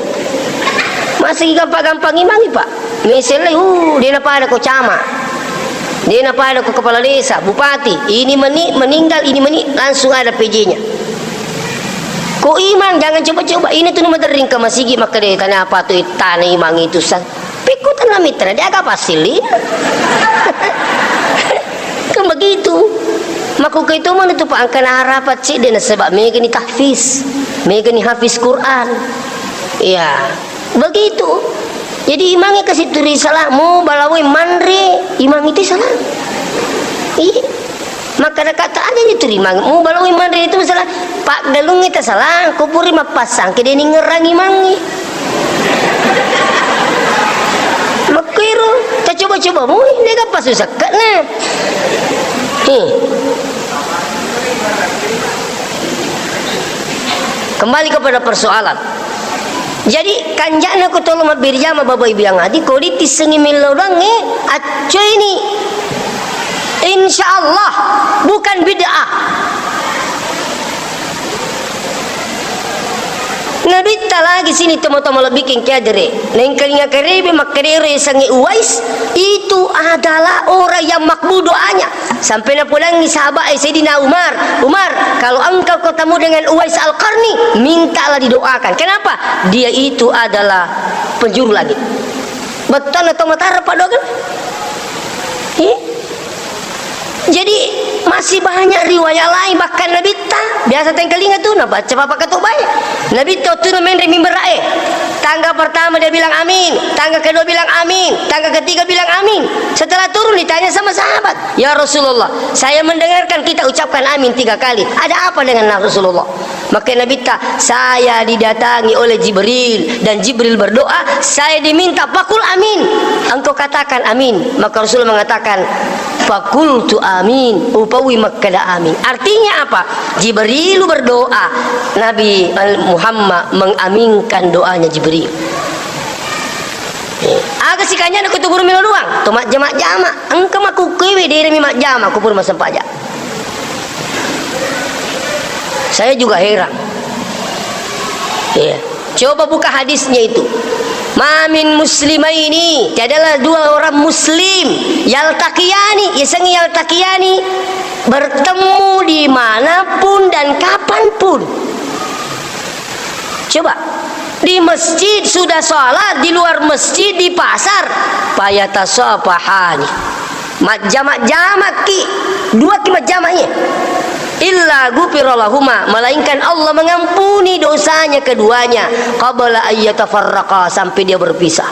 Masih gampang-gampang imangi, Pak. Mesellai, uh, de napada ko camat. De napada ko kepala desa, bupati. Ini meni meninggal, ini meni langsung ada P J-nya. Ko imang jangan coba-coba. Ini tu maderring ke masigi makkeda tana apa tu tana imang itu sa. Pekko tana mitra dia aga pasili. Kan begitu. Mako ke itu mana tu Pak angkana harapan cedde nasaba megani tahfiz. Megani hafiz Quran. Iya. Begitu. Jadi imangnge kasi turi salah, mu balawai manre, imang itu salah. Iya. Maka kata aja itu imang, mu balawai manre itu salah. Pak galung itu salah, kupuri mapasang ke deni ngerang imangnge. Makkiro, ta coba-coba mu, ini kan pasu sekat nah. Heh. Kembali kepada persoalan. Jadi, kanja'na ko tolo mabbere jama, Bapak Ibu yang hadir, ko ditissengi millau doangnge, accoini. Insya Allah, bukan bid'ah. Nabitta lagi sini tomo-tomo lebbi kengke adere. Nengkalinga karebe makkedero yasengnge Uwais, itu adalah orang yang makbul doanya. Sampai napodangi sahabat, eh, Sayyidina Umar, "Umar, kalau engkau ketemu dengan Uwais Al-Qarni, mintalah didoakan." Kenapa? Dia itu adalah penjuru langit. Bettuanna tau matara paddoakan. Eh? Jadi, masih banyak riwayat lain, bahkan Nabitta, biasa tengkalinga tu, nabaca papa katobae. Nabitta tu menre mimbar e. Tangga pertama dia bilang amin, tangga kedua bilang amin, tangga ketiga bilang amin. Setelah turun ditanya sama sahabat, "Ya Rasulullah, saya mendengarkan kita ucapkan amin tiga kali. Ada apa dengan Rasulullah?" Maka Nabitta, "Saya didatangi oleh Jibril dan Jibril berdoa, saya diminta pakul amin." Engkau katakan amin. Maka Rasulullah mengatakan, "Fakultu amin." Upaui makkeda amin. Artinya apa? Jibril berdoa, Nabi Muhammad mengaminkan doanya Jibril. Aga sikanjana ko tu guru melo doang, to majjama-jama. Engka makkukkuewe, deremi majjama, kupur massempajang. Saya juga heran. Iya. Coba buka hadisnya itu. Ma min muslimaini, tiadalah dua orang muslim, yaltaqiyani, yasengnge yaltaqiyani, bertemu dimanapun dan kapanpun. Coba, di masjid sudah sholat, di luar masjid, di pasar, fayatasafahani. Majjama-jamaki, duaki majjamaiye. Illa ghufira lahuma, melainkan Allah mengampuni dosanya keduanya, qabla ayyatafarraqa, sampai dia berpisah.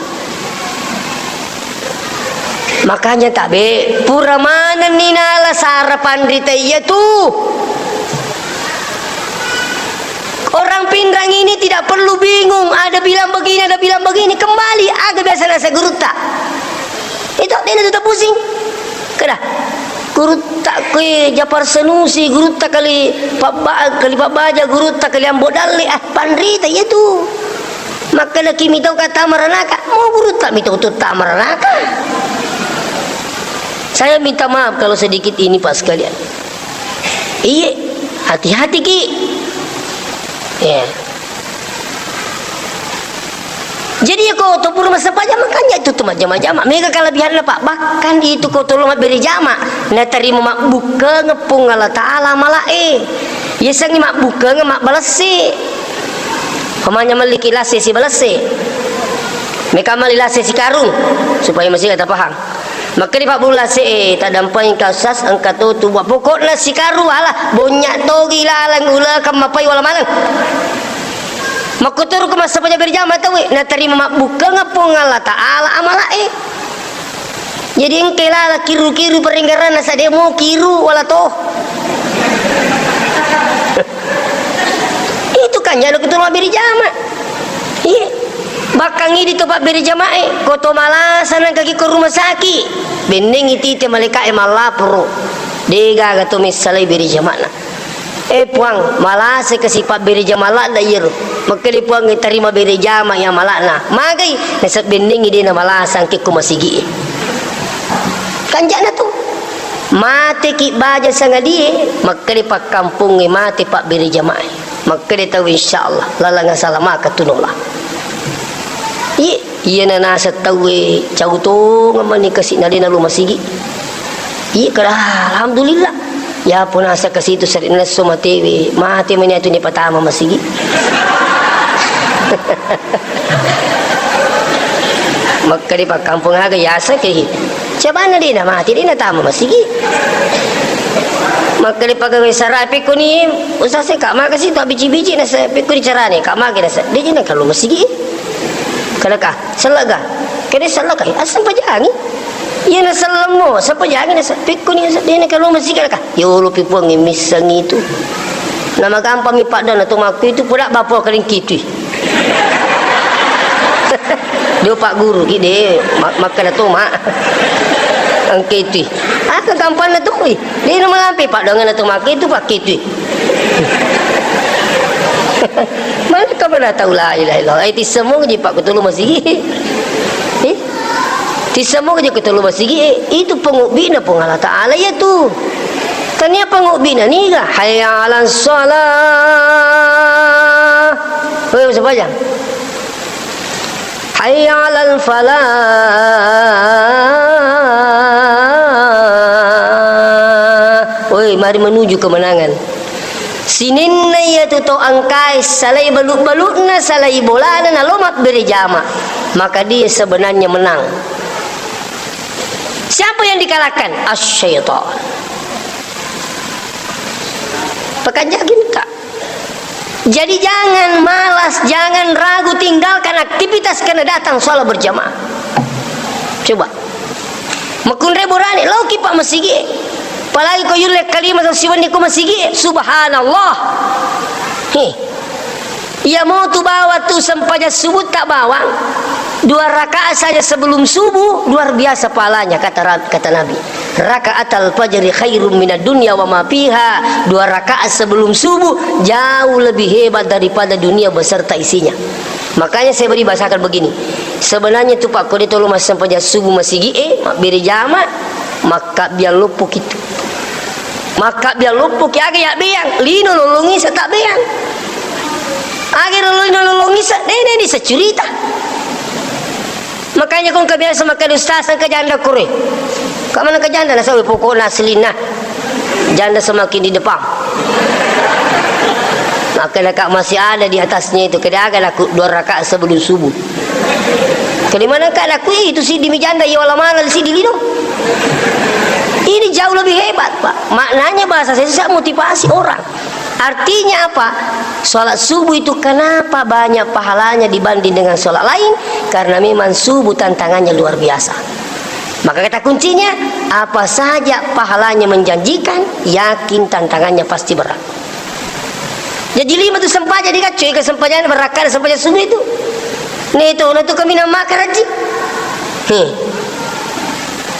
Makanya tabe, pura manenni nala sara panrita iya tu. Orang Pinrang ini tidak perlu bingung, ada bilang begini, ada bilang begini, kembali aga biasa nasa gurutta. Itu dena tu pusing. Kada. Gurutta kui Japar Sanusi, gurutta kali pabba-, kali pabbaja, gurutta kali ambo dalle, ah, panrita iya tu. Makkedaki mitau kata maranaka, mau gurutta mitau tutta maranaka. Saya minta maaf kalau sedikit ini, Pak, sekalian. Iye, hati-hati ki. Ya. Jadi ya ko to pura massempajang makanya itu tu majjama-jama. Mega kelebihanna, Pak. Bahkan itu ko tolo mabbere jama, natarima mabbukkeng Puang Allah Taala malae. Yasengngi mabbukkeng mabbalesse. Pamanya melliki lasse sibalesse. Meka mali lasse sikarung supaya masih kita paham. Makkeda Pak Bulu lasse e, taddampeng engka sas, engka to tu buah pokokna sikarung ala bonnya togi laleng ulekeng mapai wala maneng. Makkuturu ku massempajang berjama tauwe, natarima mabbukkeng Puang Allah Taala amala e. Jadi engka lala kiru-kiru perenggaranna sade mo kiru wala to. Itu kan jalo ketua mabbere jama. Iya. Bahkan idi to pabbere jamae, ko to malasa nangkaki ko rumah sakit. Bennengi tite malaika e mallaporo. Degaga to messalai bere jamana. Eh, Puang, malasa kasi pabbere jama ladda iyaro. Makkeda Puang, tarima bere jama ya malana. Magai, nasab bennengi dena malasa angke ko masigi e. Kanjana tu. Mate ki baja sangadie, makkeda pakkampongnge mate pabbere jamae. Makkeda tau, "Insyaallah, laleng asala maka tunola." Iye, iyana naseng tauwe cau tongeng mani kasi na dena lo masigi. Iye kada, alhamdulillah. Ya punasa kasi tu seri nesso matewe, mate mani atu ni patama masigi. Makkeda pakkampong aga yasa ke. Cabana dena mate, dena tama masigi. Makkeda pagawe sara, pekkoni usase ka maka si to biji-biji nasa, pekkoni carane ka maka nasa. Deje na kalau masigi. Kada ka, sellaga. Kada sellaga. Asam pajangi. Iya na sellemmo, asam pajangi nasa. Pekkoni nasa, dena kalau masigi kada ka. Yolo pi Puang e misseng itu. Nama gampang mi padda na to makku itu pura bapo kering kitui. Dio Pak Guru ki de, ma-, makkeda to, Mak. Engke tu. Aka kampanna tu, wi. De na malampe paddanganna to makke tu pakke tu. Mana ka pada tau la ilaha illallah. Eh, tissemong ji Pak Kutulu Masigi. Eh? Tissemong ji Kutulu Masigi. Eh, itu pengubbina Puang Allah Taala ya tu. Tania pengubbina niga. Hayya 'alas shalah. Woi, siapa aja? Hayya 'alal falah. Oi, mari menuju kemenangan. Sininna iyatu to engkae salai balu-baluna, salai bolana, nalo mabbere jama, maka dia sebenarnya menang. Siapa yang dikalahkan? Asy-syaitan. Pekanjaki engka. Jadi jangan malas, jangan ragu, tinggalkan aktivitas karena datang sholat berjamaah. Coba. Makkunrai borane, loki pa masigi. Apalagi ko yulle kalima tau siwenni ko masigi, subhanallah. He. Iya mo tu bawa tu sempajang subuh tak bawang. Dua rakaat saja sebelum subuh, luar biasa pahalanya, kata Ra-, kata Nabi. "Rakaatal fajri khairum minad dunya wa ma fiha." Dua rakaat sebelum subuh jauh lebih hebat daripada dunia beserta isinya. Makanya saya beri bahasakan begini. Sebenarnya tu Pak, ko de tolo massempajang subuh masigi e, mabbere jama, makkabbiang loppo kitu. Makkabbiang loppoki aga yabbeang, lino lollongisa tabbeang. Aga lino lollongisa, de, de, de, securita. Makanya kong kebiasa makkeda ustaz, engka janda kore. Kak mana ke janda, nasaba pokokna aslinna. Janda semakin di depan. Maka kak masih ada di atasnya itu. Keda aga laku dua rakaat sebelum subuh. Kedi mana kak laku itu si dimi janda, iya wala mana si di lino. Ini jauh lebih hebat, Pak. Maknanya bahasa saya susah motivasi orang. Artinya apa? Sholat subuh itu kenapa banyak pahalanya dibanding dengan sholat lain? Karena memang subuh tantangannya luar biasa. Maka kata kuncinya, apa saja pahalanya menjanjikan, yakin tantangannya pasti berat. Jadi lima tu sempajang dikacau, ke sempajang berrakan sempajang subuh itu. Nih itu, nah tu kami nama karaji. Heh.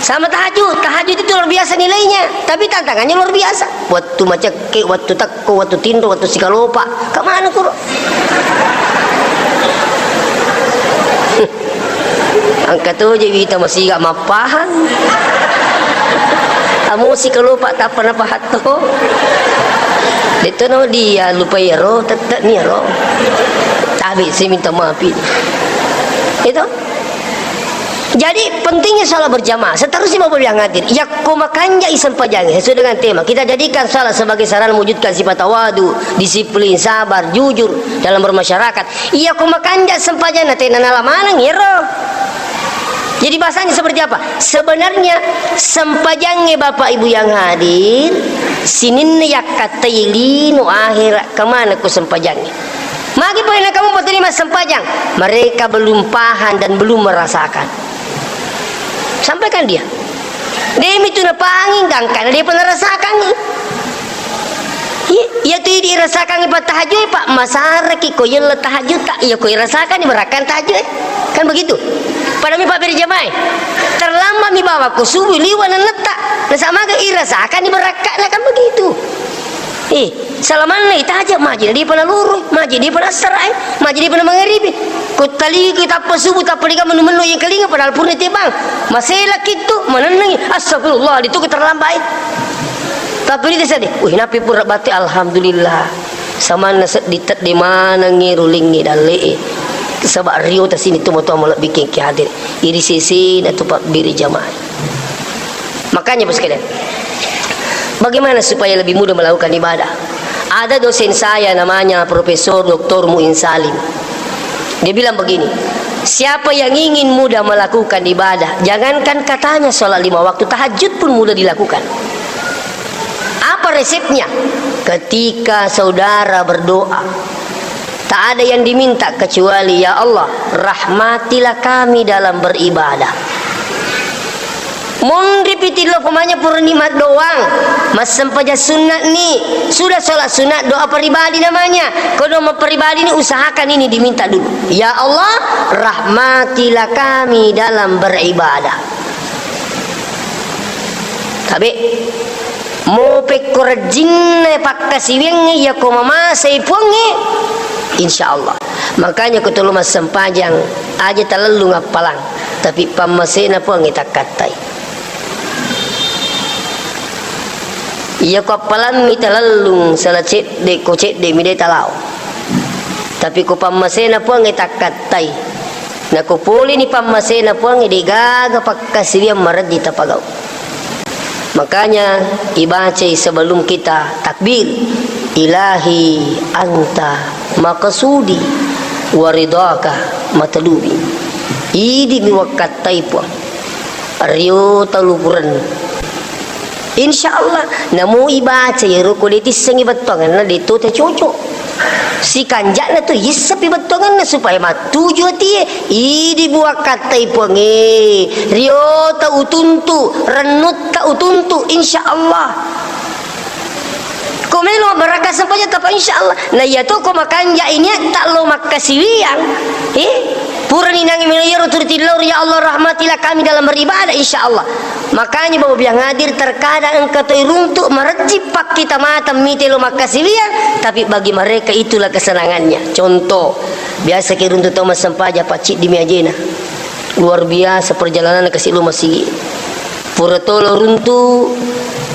Sama tahajud, tahajud itu luar biasa nilainya, tapi tantangannya luar biasa. Waktu macekke, waktu tekko, waktu tinro, waktu sikalopa. Kemana kuro? Engka to je wita masiga mappahang. Amo sikalopa tappa napahatto. Detto no dia lupai ero, tette ni ero. Tabe si minta maaf. Itu. Jadi, pentingnya sholat berjamaah. Seterusnya, Bapak Ibu yang hadir, yakko makanjai sempajangnge sesuai dengan tema. Kita jadikan sholat sebagai sarana mewujudkan sifat tawadu, disiplin, sabar, jujur dalam bermasyarakat. Yakko makanja sempajang, na tena nala maneng, iyaro. Jadi, bahasanya seperti apa? Sebenarnya, sempajangnge Bapak Ibu yang hadir, sininna yakkattai lino akhirat, kemana ku sempajangnge. Magi pole na kamu peterima sempajang? Mereka belum paham dan belum merasakan. Sampaikan dia. Demi tu napahami, gangkana dia pernah rasakan. Iya, iya tu idi rasakan pa tahajud, Pak. Masaraki ko yella tahajud tak? Iya ko rasakan berakan tahajud. Kan begitu. Pada mi Pak beri jamaah. Terlambat mi bawa ko subuh liwa netta. Nasamaga irasakan berakan, kan begitu. Eh, salamanna itaja, maji na dipa nalurui, maji dipa nassarae, maji dipa namangaribi. Ko taliki tappa subuh, tappa diga menu-menu iya kalinga, padahal purna tebang. Masela kittu, manennengi, astagfirullah, ditu terlambat. Tapi ini sedih. Wih, napi pura batte, alhamdulillah. Samanna seddi tedde manengi rulingi dallee. Saba rio tasini tu moto malebbi kengki hadir. Iri sisi na tu Pak beri jamaah. Makanya, Bos sekalian, bagaimana supaya lebih mudah melakukan ibadah? Ada dosen saya namanya Profesor Doktor Muin Salim. Dia bilang begini, siapa yang ingin mudah melakukan ibadah, jangankan katanya sholat lima waktu, tahajud pun mudah dilakukan. Apa resepnya? Ketika saudara berdoa, tak ada yang diminta kecuali, "Ya Allah, rahmatilah kami dalam beribadah." Monri pitillo pemanya purani maddoang, massempajang sunnah ni, sudah sholat sunnah, doa pribadi namanya. Kalau doa pribadi ni usahakan ini diminta dulu. "Ya Allah, rahmatilah kami dalam beribadah." Tabe. Mo pekko rejjinna pakkasiwiangnge, iyako mamasei Puangnge, insya Allah. Makanya ko tolo massempajang, aja talellung appalang, tapi pammasena Puangnge takkattai. Iyako appalammi talellung sala cedde, ko cedde mi de talao. Tapi ko pammasena Puangnge takkattai. Nako poleni pammasena Puangnge, degaga pakkasiwiang marejji tapagau. Makanya ibacai sebelum kita takbir, "Ilahi anta maqsudi wa ridhaka matlubi." Idi mi wakkattai Puang. Rio tau lupurennu. Insya Allah, namo ibaca iyaro ko de tissengi bettuangenna, de to tacocok. Sikanja'na tu yissepi bettuangenna supaya mattuju atie. Idi buakkattai Puangnge, rio tau utuntu, rennutta utuntu, insya Allah. Ko melo barakka sempajang tapa, insya Allah. Na iya to ko makanja ini tak lo makkasiwiang. Eh, purani nangi melo iyaro turiti lao, "Ya Allah, rahmatilah kami dalam beribadah," insya Allah. Makanya Bapak yang hadir, terkadang engka to iruntuk marejji pakkita mata mite lo makkasiwiang, tapi bagi mereka itulah kesenangannya. Contoh, biasa ki runtuk to massempajang pacciddi mi ajena. Luar biasa perjalanan kasi lo masigi. Pura tolo runtu,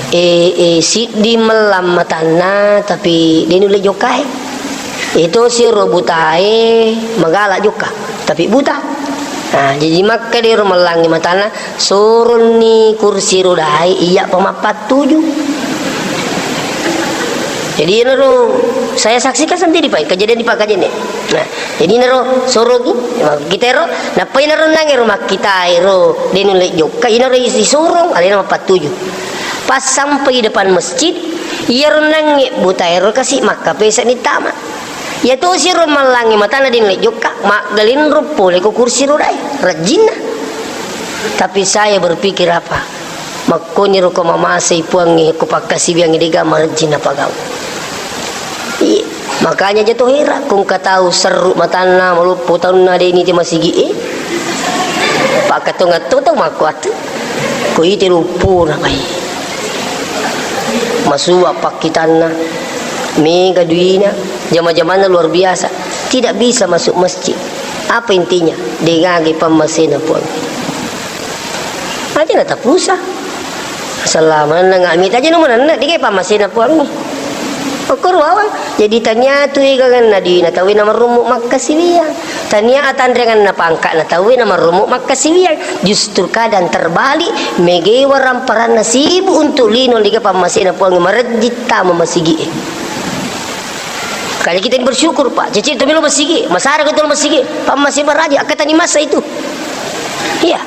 Eh, eh, siddi mellang matanna, tapi de' nulle jokkae. Itu siro butae magala jokka, tapi buta. Nah, jadi makkeda ero mellangngi matanna, soronni kursi rodae, iya pa mappattuju. Jadi, iyaro saya saksikan sendiri, Pak, kejadian di Pak Kajene. Nah, jadi iyaro sorongi, kita ero, nappa iyaro nang ero makkita ero, de' nulle jokka, iyaro isi sorong, alena mappattuju. Pas sampai di depan masjid, iyaro nangnge buta ero kasi makkapesa nittama. Iya tosi ro mellangngi matanna de' nulle jokka, maggalinro pole ko kursi rodae, rajinna. Tapi saya berpikir apa? Makkoniro ko mamasei Puangnge, ko pakkasiwiangngi, de'ga marejjinna pagau. Iya, makanya aja to hera, ko engka tau serru matanna, maloppo taunna, de' nite masigi e. Pakkatongatto tau makkuatu. Ko ite loppona mai. Masua pakkitanna, mega duina, jama-jamanna luar biasa. Tidak bisa masuk masjid. Apa intinya? De' gaga pammasena Puang. Aja natapusa. Selama nengak mita aja numanenna, de' gaga pammasena Puang. Okkoro bawang. Jadi tania tu eganganna duina tauwe namarummu makkasiwiang. Tania atanreanganna pangka'na tauwe namarummu makkasiwiang. Justru kadang terbalik, megewa ramparanna sibuk untuk lino, de' gaga pammasena Puang, marejji tama masigi e. Kali kita ini bersyukur, Pak. Cecil tu melo masigi, masara ke tu masigi, pammase baraji, akkatani masa itu. Iya.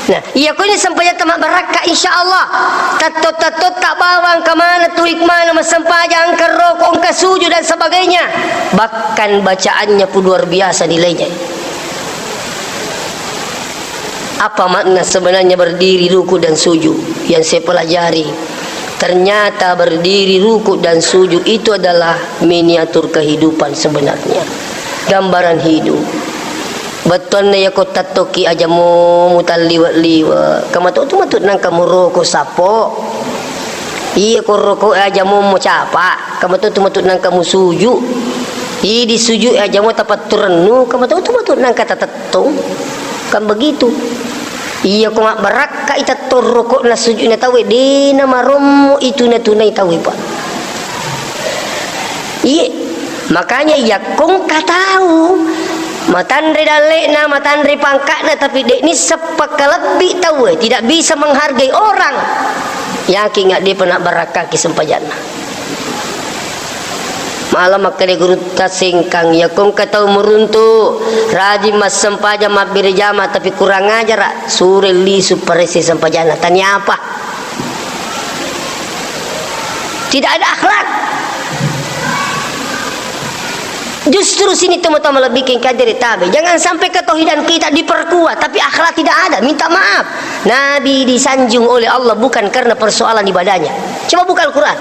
Nah, iya ko ini sempajatta mabbarakka, insya Allah. Tatto-tatto tak bawang kemana tu hikmahna massempajang, engka roko, engka sujud dan sebagainya. Bahkan bacaannya pun luar biasa nilainya. Apa makna sebenarnya berdiri, ruku, dan sujud yang saya pelajari? Ternyata berdiri, ruku, dan sujud itu adalah miniatur kehidupan sebenarnya. Gambaran hidup. Bettuanna yako tattoki aja mo mutalliwe-liwe. Kamatotu matu nangka muroko sapo. Iya ko roko aja mo mo capa. Kamatotu matu nangka musuju. Idi suju aja mo tapatturennu. Kamatotu matu nangka tatet- tong. Kan begitu. Iya ko mabbarakka i tettong rokokna sujudna tauwe, de' namarommo ituna-tunai tauwe, Pak. Iye, makanya iya ko engka tau matanre dalle'na, matanre pangka'na, tapi de' nisseng pakkalebbi tauwe, tidak bisa menghargai orang. Yakin nggak, de' pernah barakkaki sempajanna. Mala makkeda gurutta Sengkang, iya ko engka tau muruntu, rajin massempajang, mabbere jama, tapi kurang ajara, sure lisu paresse sempajanna. Tania apa? Tidak ada akhlak. Justru sini teman-teman lebih kengkajere tabe. Jangan sampai ketauhidan kita diperkuat, tapi akhlak tidak ada. Minta maaf. Nabi disanjung oleh Allah bukan karena persoalan ibadahnya. Coba buka Al-Quran.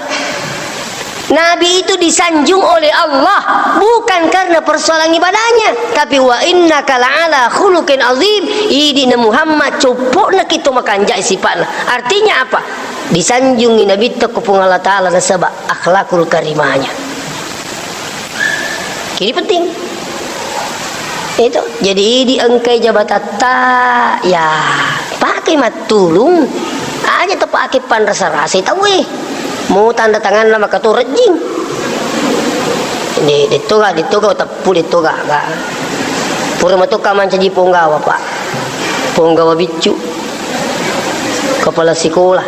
Nabi itu disanjung oleh Allah bukan karena persoalan ibadahnya, tapi wa innaka la'ala khuluqin azim. Idi na Muhammad, coppo'na ki to makanjai sipa'na. Artinya apa? Disanjungi Nabitta ko Puang Allah Ta'ala nasaba akhlakul karimahnya. Ini penting. Itu. Jadi idi engkai jabatatta, ya, pake mattulung. Aja to pake panrasa-rasai tauwe. Mau tanda tanganna maka to rejjing. Ini dettoga, dettoga teppu, dettoga ga. Pura matoka mancaji ponggawa, Pak. Ponggawa biccu. Kepala sekolah.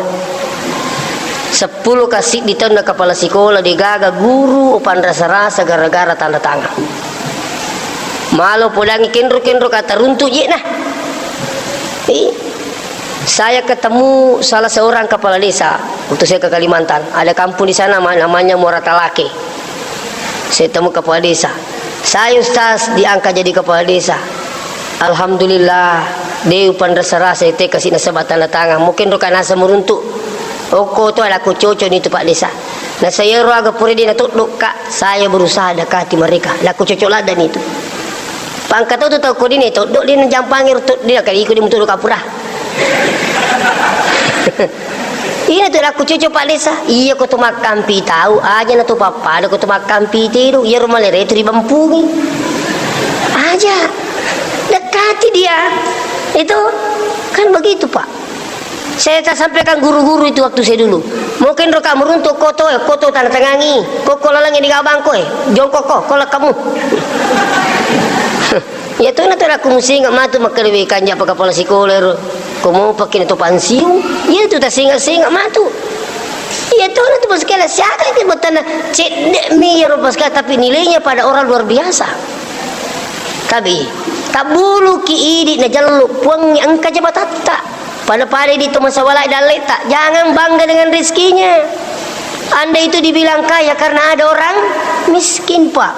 Seppulo kassiddi taunna kepala sekolah, degaga guru upanrasa-rasa gara-gara tanda tangan. Malo podangi kenro-kenro kata runtu je nah. Ih. Saya ketemu salah seorang kepala desa waktu saya ke Kalimantan. Ada kampung di sana ma-, namanya Muara Talake. Saya temu kepala desa. Saya, Ustaz, diangkat jadi kepala desa. Alhamdulillah, de upanrasa-rasa teka sina sebab tanda tangan. Mungkin roka nasa meruntuk. Oko tu ada ku cocok ni tu Pak Desa. Nah, saya ro aga pura de na toddo, Kak. Saya berusaha dekati mereka. Laku cocok ladda ni tu. Pangkat tu tau ko de na toddo, de na jampangi ro toddo, de na kali iko de mutu kapura. Ina tu laku cucu Pak Desa. Iya ko tu makkampi tau, aja na tu pappada ko tu makkampi tiru, iya rumah lere tu dibampungi. Aja. Dekati dia. Itu kan begitu, Pak. Saya tak sampaikan guru-guru itu waktu saya dulu. Mungkin roka meruntuk koto, eh, koto tanda tangangi. Koko lalang ini gabang ko, eh. Jongkok ko, kolak kamu. Ya tu na tu aku musinga matu makkeda we kanja pa kepala sekolah ro. Ko mau pakai tu pansiu. Ya tu tak singa-singa matu. Ya tu na tu pas kala siaga itu betana cedde mi ro pas kala, tapi nilainya pada orang luar biasa. Tapi tabbulu ki idi na jallu puang engka jabatatta. Pada-pada di tu masalah dalleta, jangan bangga dengan rezekinya. Anda itu dibilang kaya karena ada orang miskin, Pak.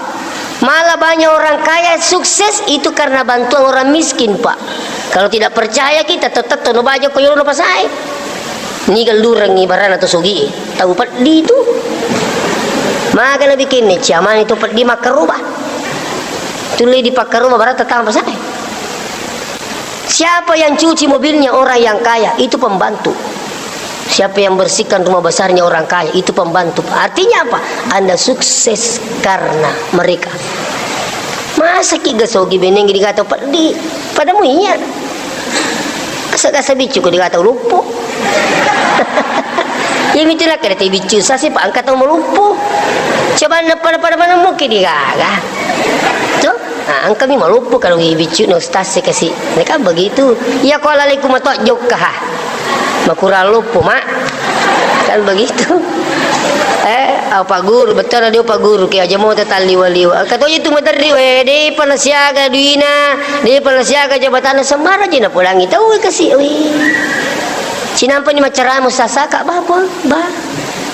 Malah banyak orang kaya sukses itu karena bantuan orang miskin, Pak. Kalau tidak percaya kita, tetap tono baja ko yolo pasae. Ni gellurengi barana to sogi. Tahu peddi itu. Maka nabikin ni ciamani to peddi makkaruba. Tuli dipakkaruba barata tama pasae. Siapa yang cuci mobilnya orang yang kaya, itu pembantu. Siapa yang bersihkan rumah besarnya orang kaya, itu pembantu. Artinya apa? Anda sukses karena mereka. Masa ki gasogi beneng digata peddi? Padamu iya. Kasa-kasa biccu ko digata luppo. Iya mitu nakkeda te biccu sasi pa engka tau maluppo. Coba na pada-pada mana mungkin digaga. Tuh. Ah, engkami maloppo kalau wi biccu na ustaz e kasi. Nah, kan begitu. Iya ko lalai ku matojjokka ha. Makurang loppo, Mak. Kan begitu. Eh, apa guru, betul dia apa guru, ke aja mau tetal liwa-liwa. Kata itu materri, eh, de pernah siaga duina, de pernah siaga jabatan sembarang aja na pulangi tahu kasi, weh. Cinampa ni macarama sasa kak bapa, ba.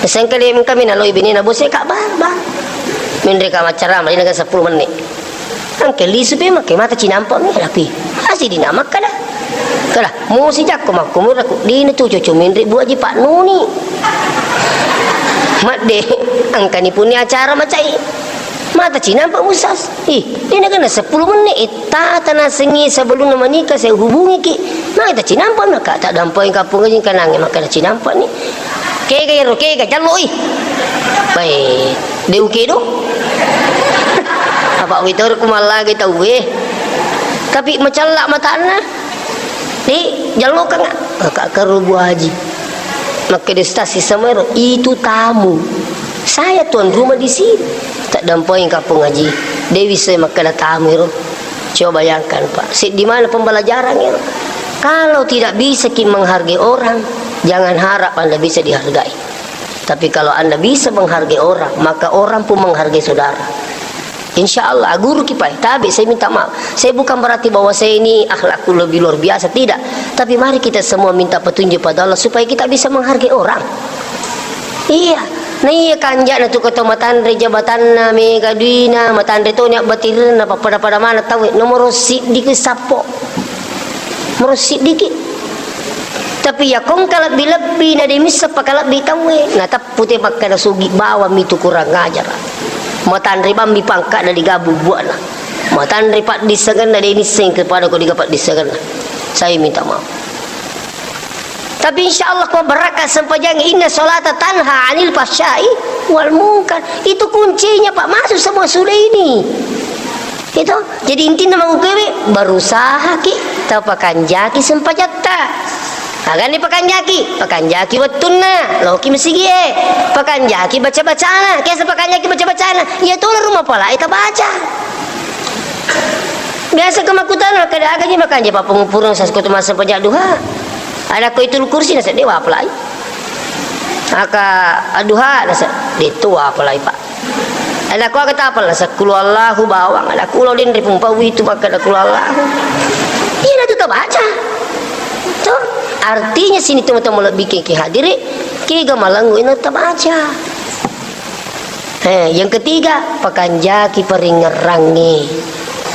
Sengkali kami naloi bini na bose kak ba, ba. Menre ka macarama, ini kan sepuluh menit. Engka lisu pe makke mata cinampa mi rapi. Asi dina makkada. Kala, musi jakko makkumura ku dina tu cucu minri buaji Pak Nuni. Madde, engkani puni acara macai. Mata cinampa musas. Ih, dina kena sepuluh menit, eh, tata nasengi sebelum menikah saya hubungi ki. Mata cinampa maka tak dampai kapung aja kanange makkada cinampa ni. Kega ero, kega, jalloi. Bae, de ukedo. Apa witoro ku mallage tauwe. Tapi macalla matanna. Di, jallokanga. Maka keru Bu Haji. Makkeda stasi samero, itu tamu. Saya tuan rumah di sini. Tak dampai kapung aji. Dewi saya makkeda tamu ero. Coba bayangkan, Pak, seddi mana pembelajaran ya? Kalau tidak bisa ki menghargai orang, jangan harap Anda bisa dihargai. Tapi kalau Anda bisa menghargai orang, maka orang pun menghargai saudara. Insya Allah, guru ki, Pak, tapi saya minta maaf. Saya bukan berarti bahwa saya ini akhlakku lebih luar biasa, tidak. Tapi mari kita semua minta petunjuk pada Allah supaya kita bisa menghargai orang. Iya. Na iya kanja'na tu koto matanre jabatanna, mega duina, matanre toni abbatirna, pappada-pada maneng tauwe. Nomoro siddiki sappo. Nomoro siddiki. Tapi iya kongka lebbi-lebbi na de missa pakalebbi tauwe. Na teppu te makkada sugi bawang mi tu kurang ajar. Matanre bammi pangka'na digabu buana. Matanre paddissengenna de nisseng kepada ko diga paddissengenna. Saya minta maaf. Tapi insya Allah ko barakka sempajang, inna salata tanha anil fahsyai wal munkar. Itu kuncinya, Pak, masuk semua sudah ini. Itu. Jadi intinya mau kewe berusaha ki, tau pakanjaki sempajatta. Agani pakanjaki, pakanjaki wettunna, loki mesigie, pakanjaki baca-bacana, kesa pakanjaki baca-bacana, iya tolo rumah pala ita baca. Biasa ke makkutana, kada aga ji makanja pa pengupurang sas koto masa pajak duha. Ada ko itu kursi nasa dewa apalai. Aka aduha nasa detu apalai, Pak. Ada ko aga tapal nasa kulu Allahu bawang. Ada kulo den ripung pawi itu maka ada kulu Allahu. Iya na tu tabaca. Tuh, artinya sini tu mata mulai bikin ki hadiri, ki gamalangu ina tabaca. Eh, yang ketiga, pakanjaki paringerrangngi.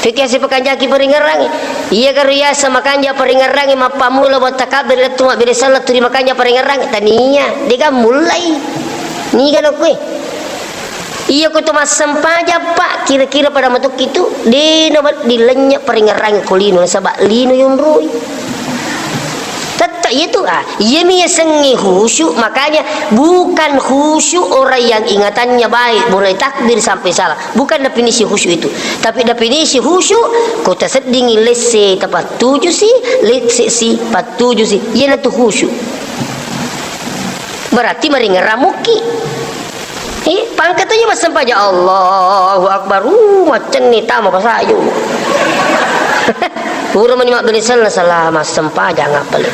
Fikir si pakanjaki paringerrangngi. Iya karo yasa makanja paringerrangngi, mappamula wa takabbir lettu mabbere salatu di makanja paringerrangngi. Tania, dega mulai. Niga no kue. Iya ko to massempajang, Pak, kira-kira pada matokki tu, de na wedding lennye paringerrangngi ko lino, nasaba lino yonroi. Tette iya tu, ah, iyami yasengnge khusyuk, makanya bukan khusyuk orang yang ingatannya baik, mulai takbir sampai salam. Bukan definisi khusyuk itu. Tapi definisi khusyuk, ko taseddingi lesse tapattuju si, lesse si pattuju si. Iyana tu khusyuk. Berarti maringerang mukki. Eh, pangka tu je massempajang, Allahu Akbar, uh, maccenni tama pasaju. Pura mani mabbelesel na sala massempajang apa le.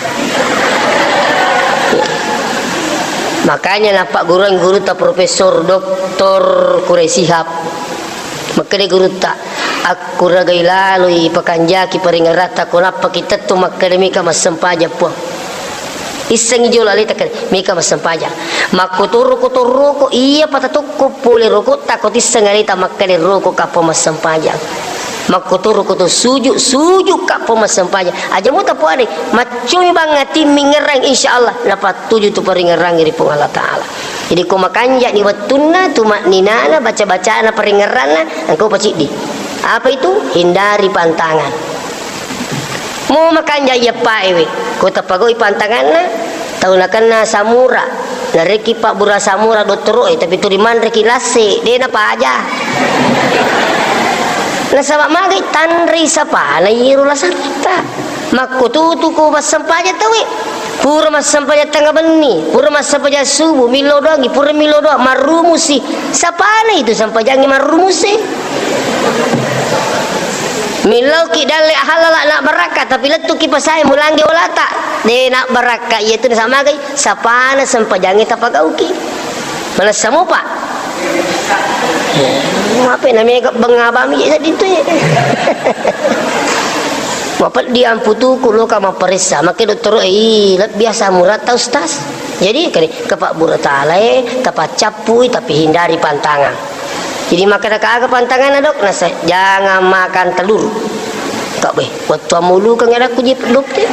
Makanya nappagguruang gurutta Profesor Doktor Quraish Shihab. Makkeda gurutta, akkuragai laloi pakanjaki paringeratta ko nappaki tettu makkeda mika massempajang Puang. Issengngi jolo aleta kare, mika massempajang. Makkotoro-kotoroko, iya patatokko pole rokotta ko tisseng aleta makkeda roko kappo massempajang. Makkotoro-koto suju, suju kappo massempajang. Aja muta poade, maccumi bang atimmi ngerang, insya Allah napattuju tu paringerangnge ri Puang Allah Ta'ala. Jadi ko makanjani wettunna, tuma'ninana, baca-bacana, paringerranna, engkau paciddi. Apa itu? Hindari pantangan. Mo makanja iyeppaewe, ko tapagau'i pantanganna, tau nakenna samura, narekki pabbura samura dottoro'e, tapi tuli manreki lasse, de napaja. Nasaba magai tanrei sapana iyero lasatta. Makkututu ko massempajang tauwe. Pura massempajang tengnga benni, pura massempajang subuh, millau doangngi, pura millau doang, marrumusi. Sapana itu sempajangngi marrumusi. Millauki dalle halala na barakka, tapi lettuki pasae mulangge walata. De na barakka iya tu nasamagai, sapana sempajangnge tapagauki. Manessa mopa. Mape na mega bengabami jadi tu. Mapeddi amputuku loka mapparessa, makke dottoro, "Ih, lebbi asam urat ta, Ustaz." Jadi, kani, kepak buratalae, tapaccappui, tapi hindari pantangan. Jadi, makkeda aga pantanganna, Dok? Nasa, "Jangan makan telur." Kak, weh, wettu ammulukeng anakku je, Dok, te.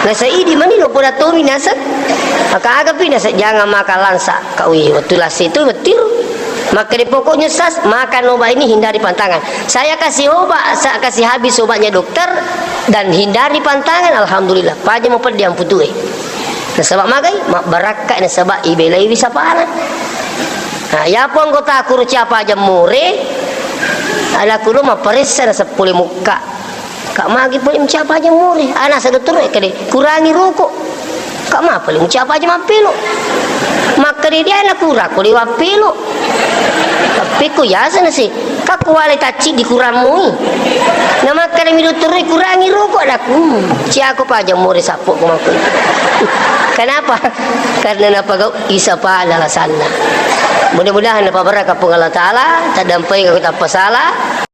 Nasa, "Idi mani lo poda tomi nasa." Maka aga pi nasa, "Jangan makan langsa." Kak, weh, wettu lasi itu betir. Makkeda pokoknya sas, makan obat ini, hindari pantangan. Saya kasih obat, saya kasih habis obatnya dokter, dan hindari pantangan, alhamdulillah. Paja mau peddi amputue. Nasaba magai, mabbarakka nasaba ibelaiwi sapana. Nah, yapo anggota kuru ciapa aja more, ada kulo maparessa na seppulo mukka. Kak magi pole mencapa aja more. Ana sa dottoro e kade, kurangi rokok. Kak ma pole mencapa aja mappelo. Makkeda dia na kura ko liwa pelo. Tapi ko yasa na se, kak kuwale tacci di kuramui. Na makkeda mi dottoro e kurangi rokok daku. Ciako pa aja more sappo ko makku. Kenapa? Karena napagau isapa alasanna. Mudah-mudahan napabarakka Puang Allah Ta'ala, tadampai ko tappa salah.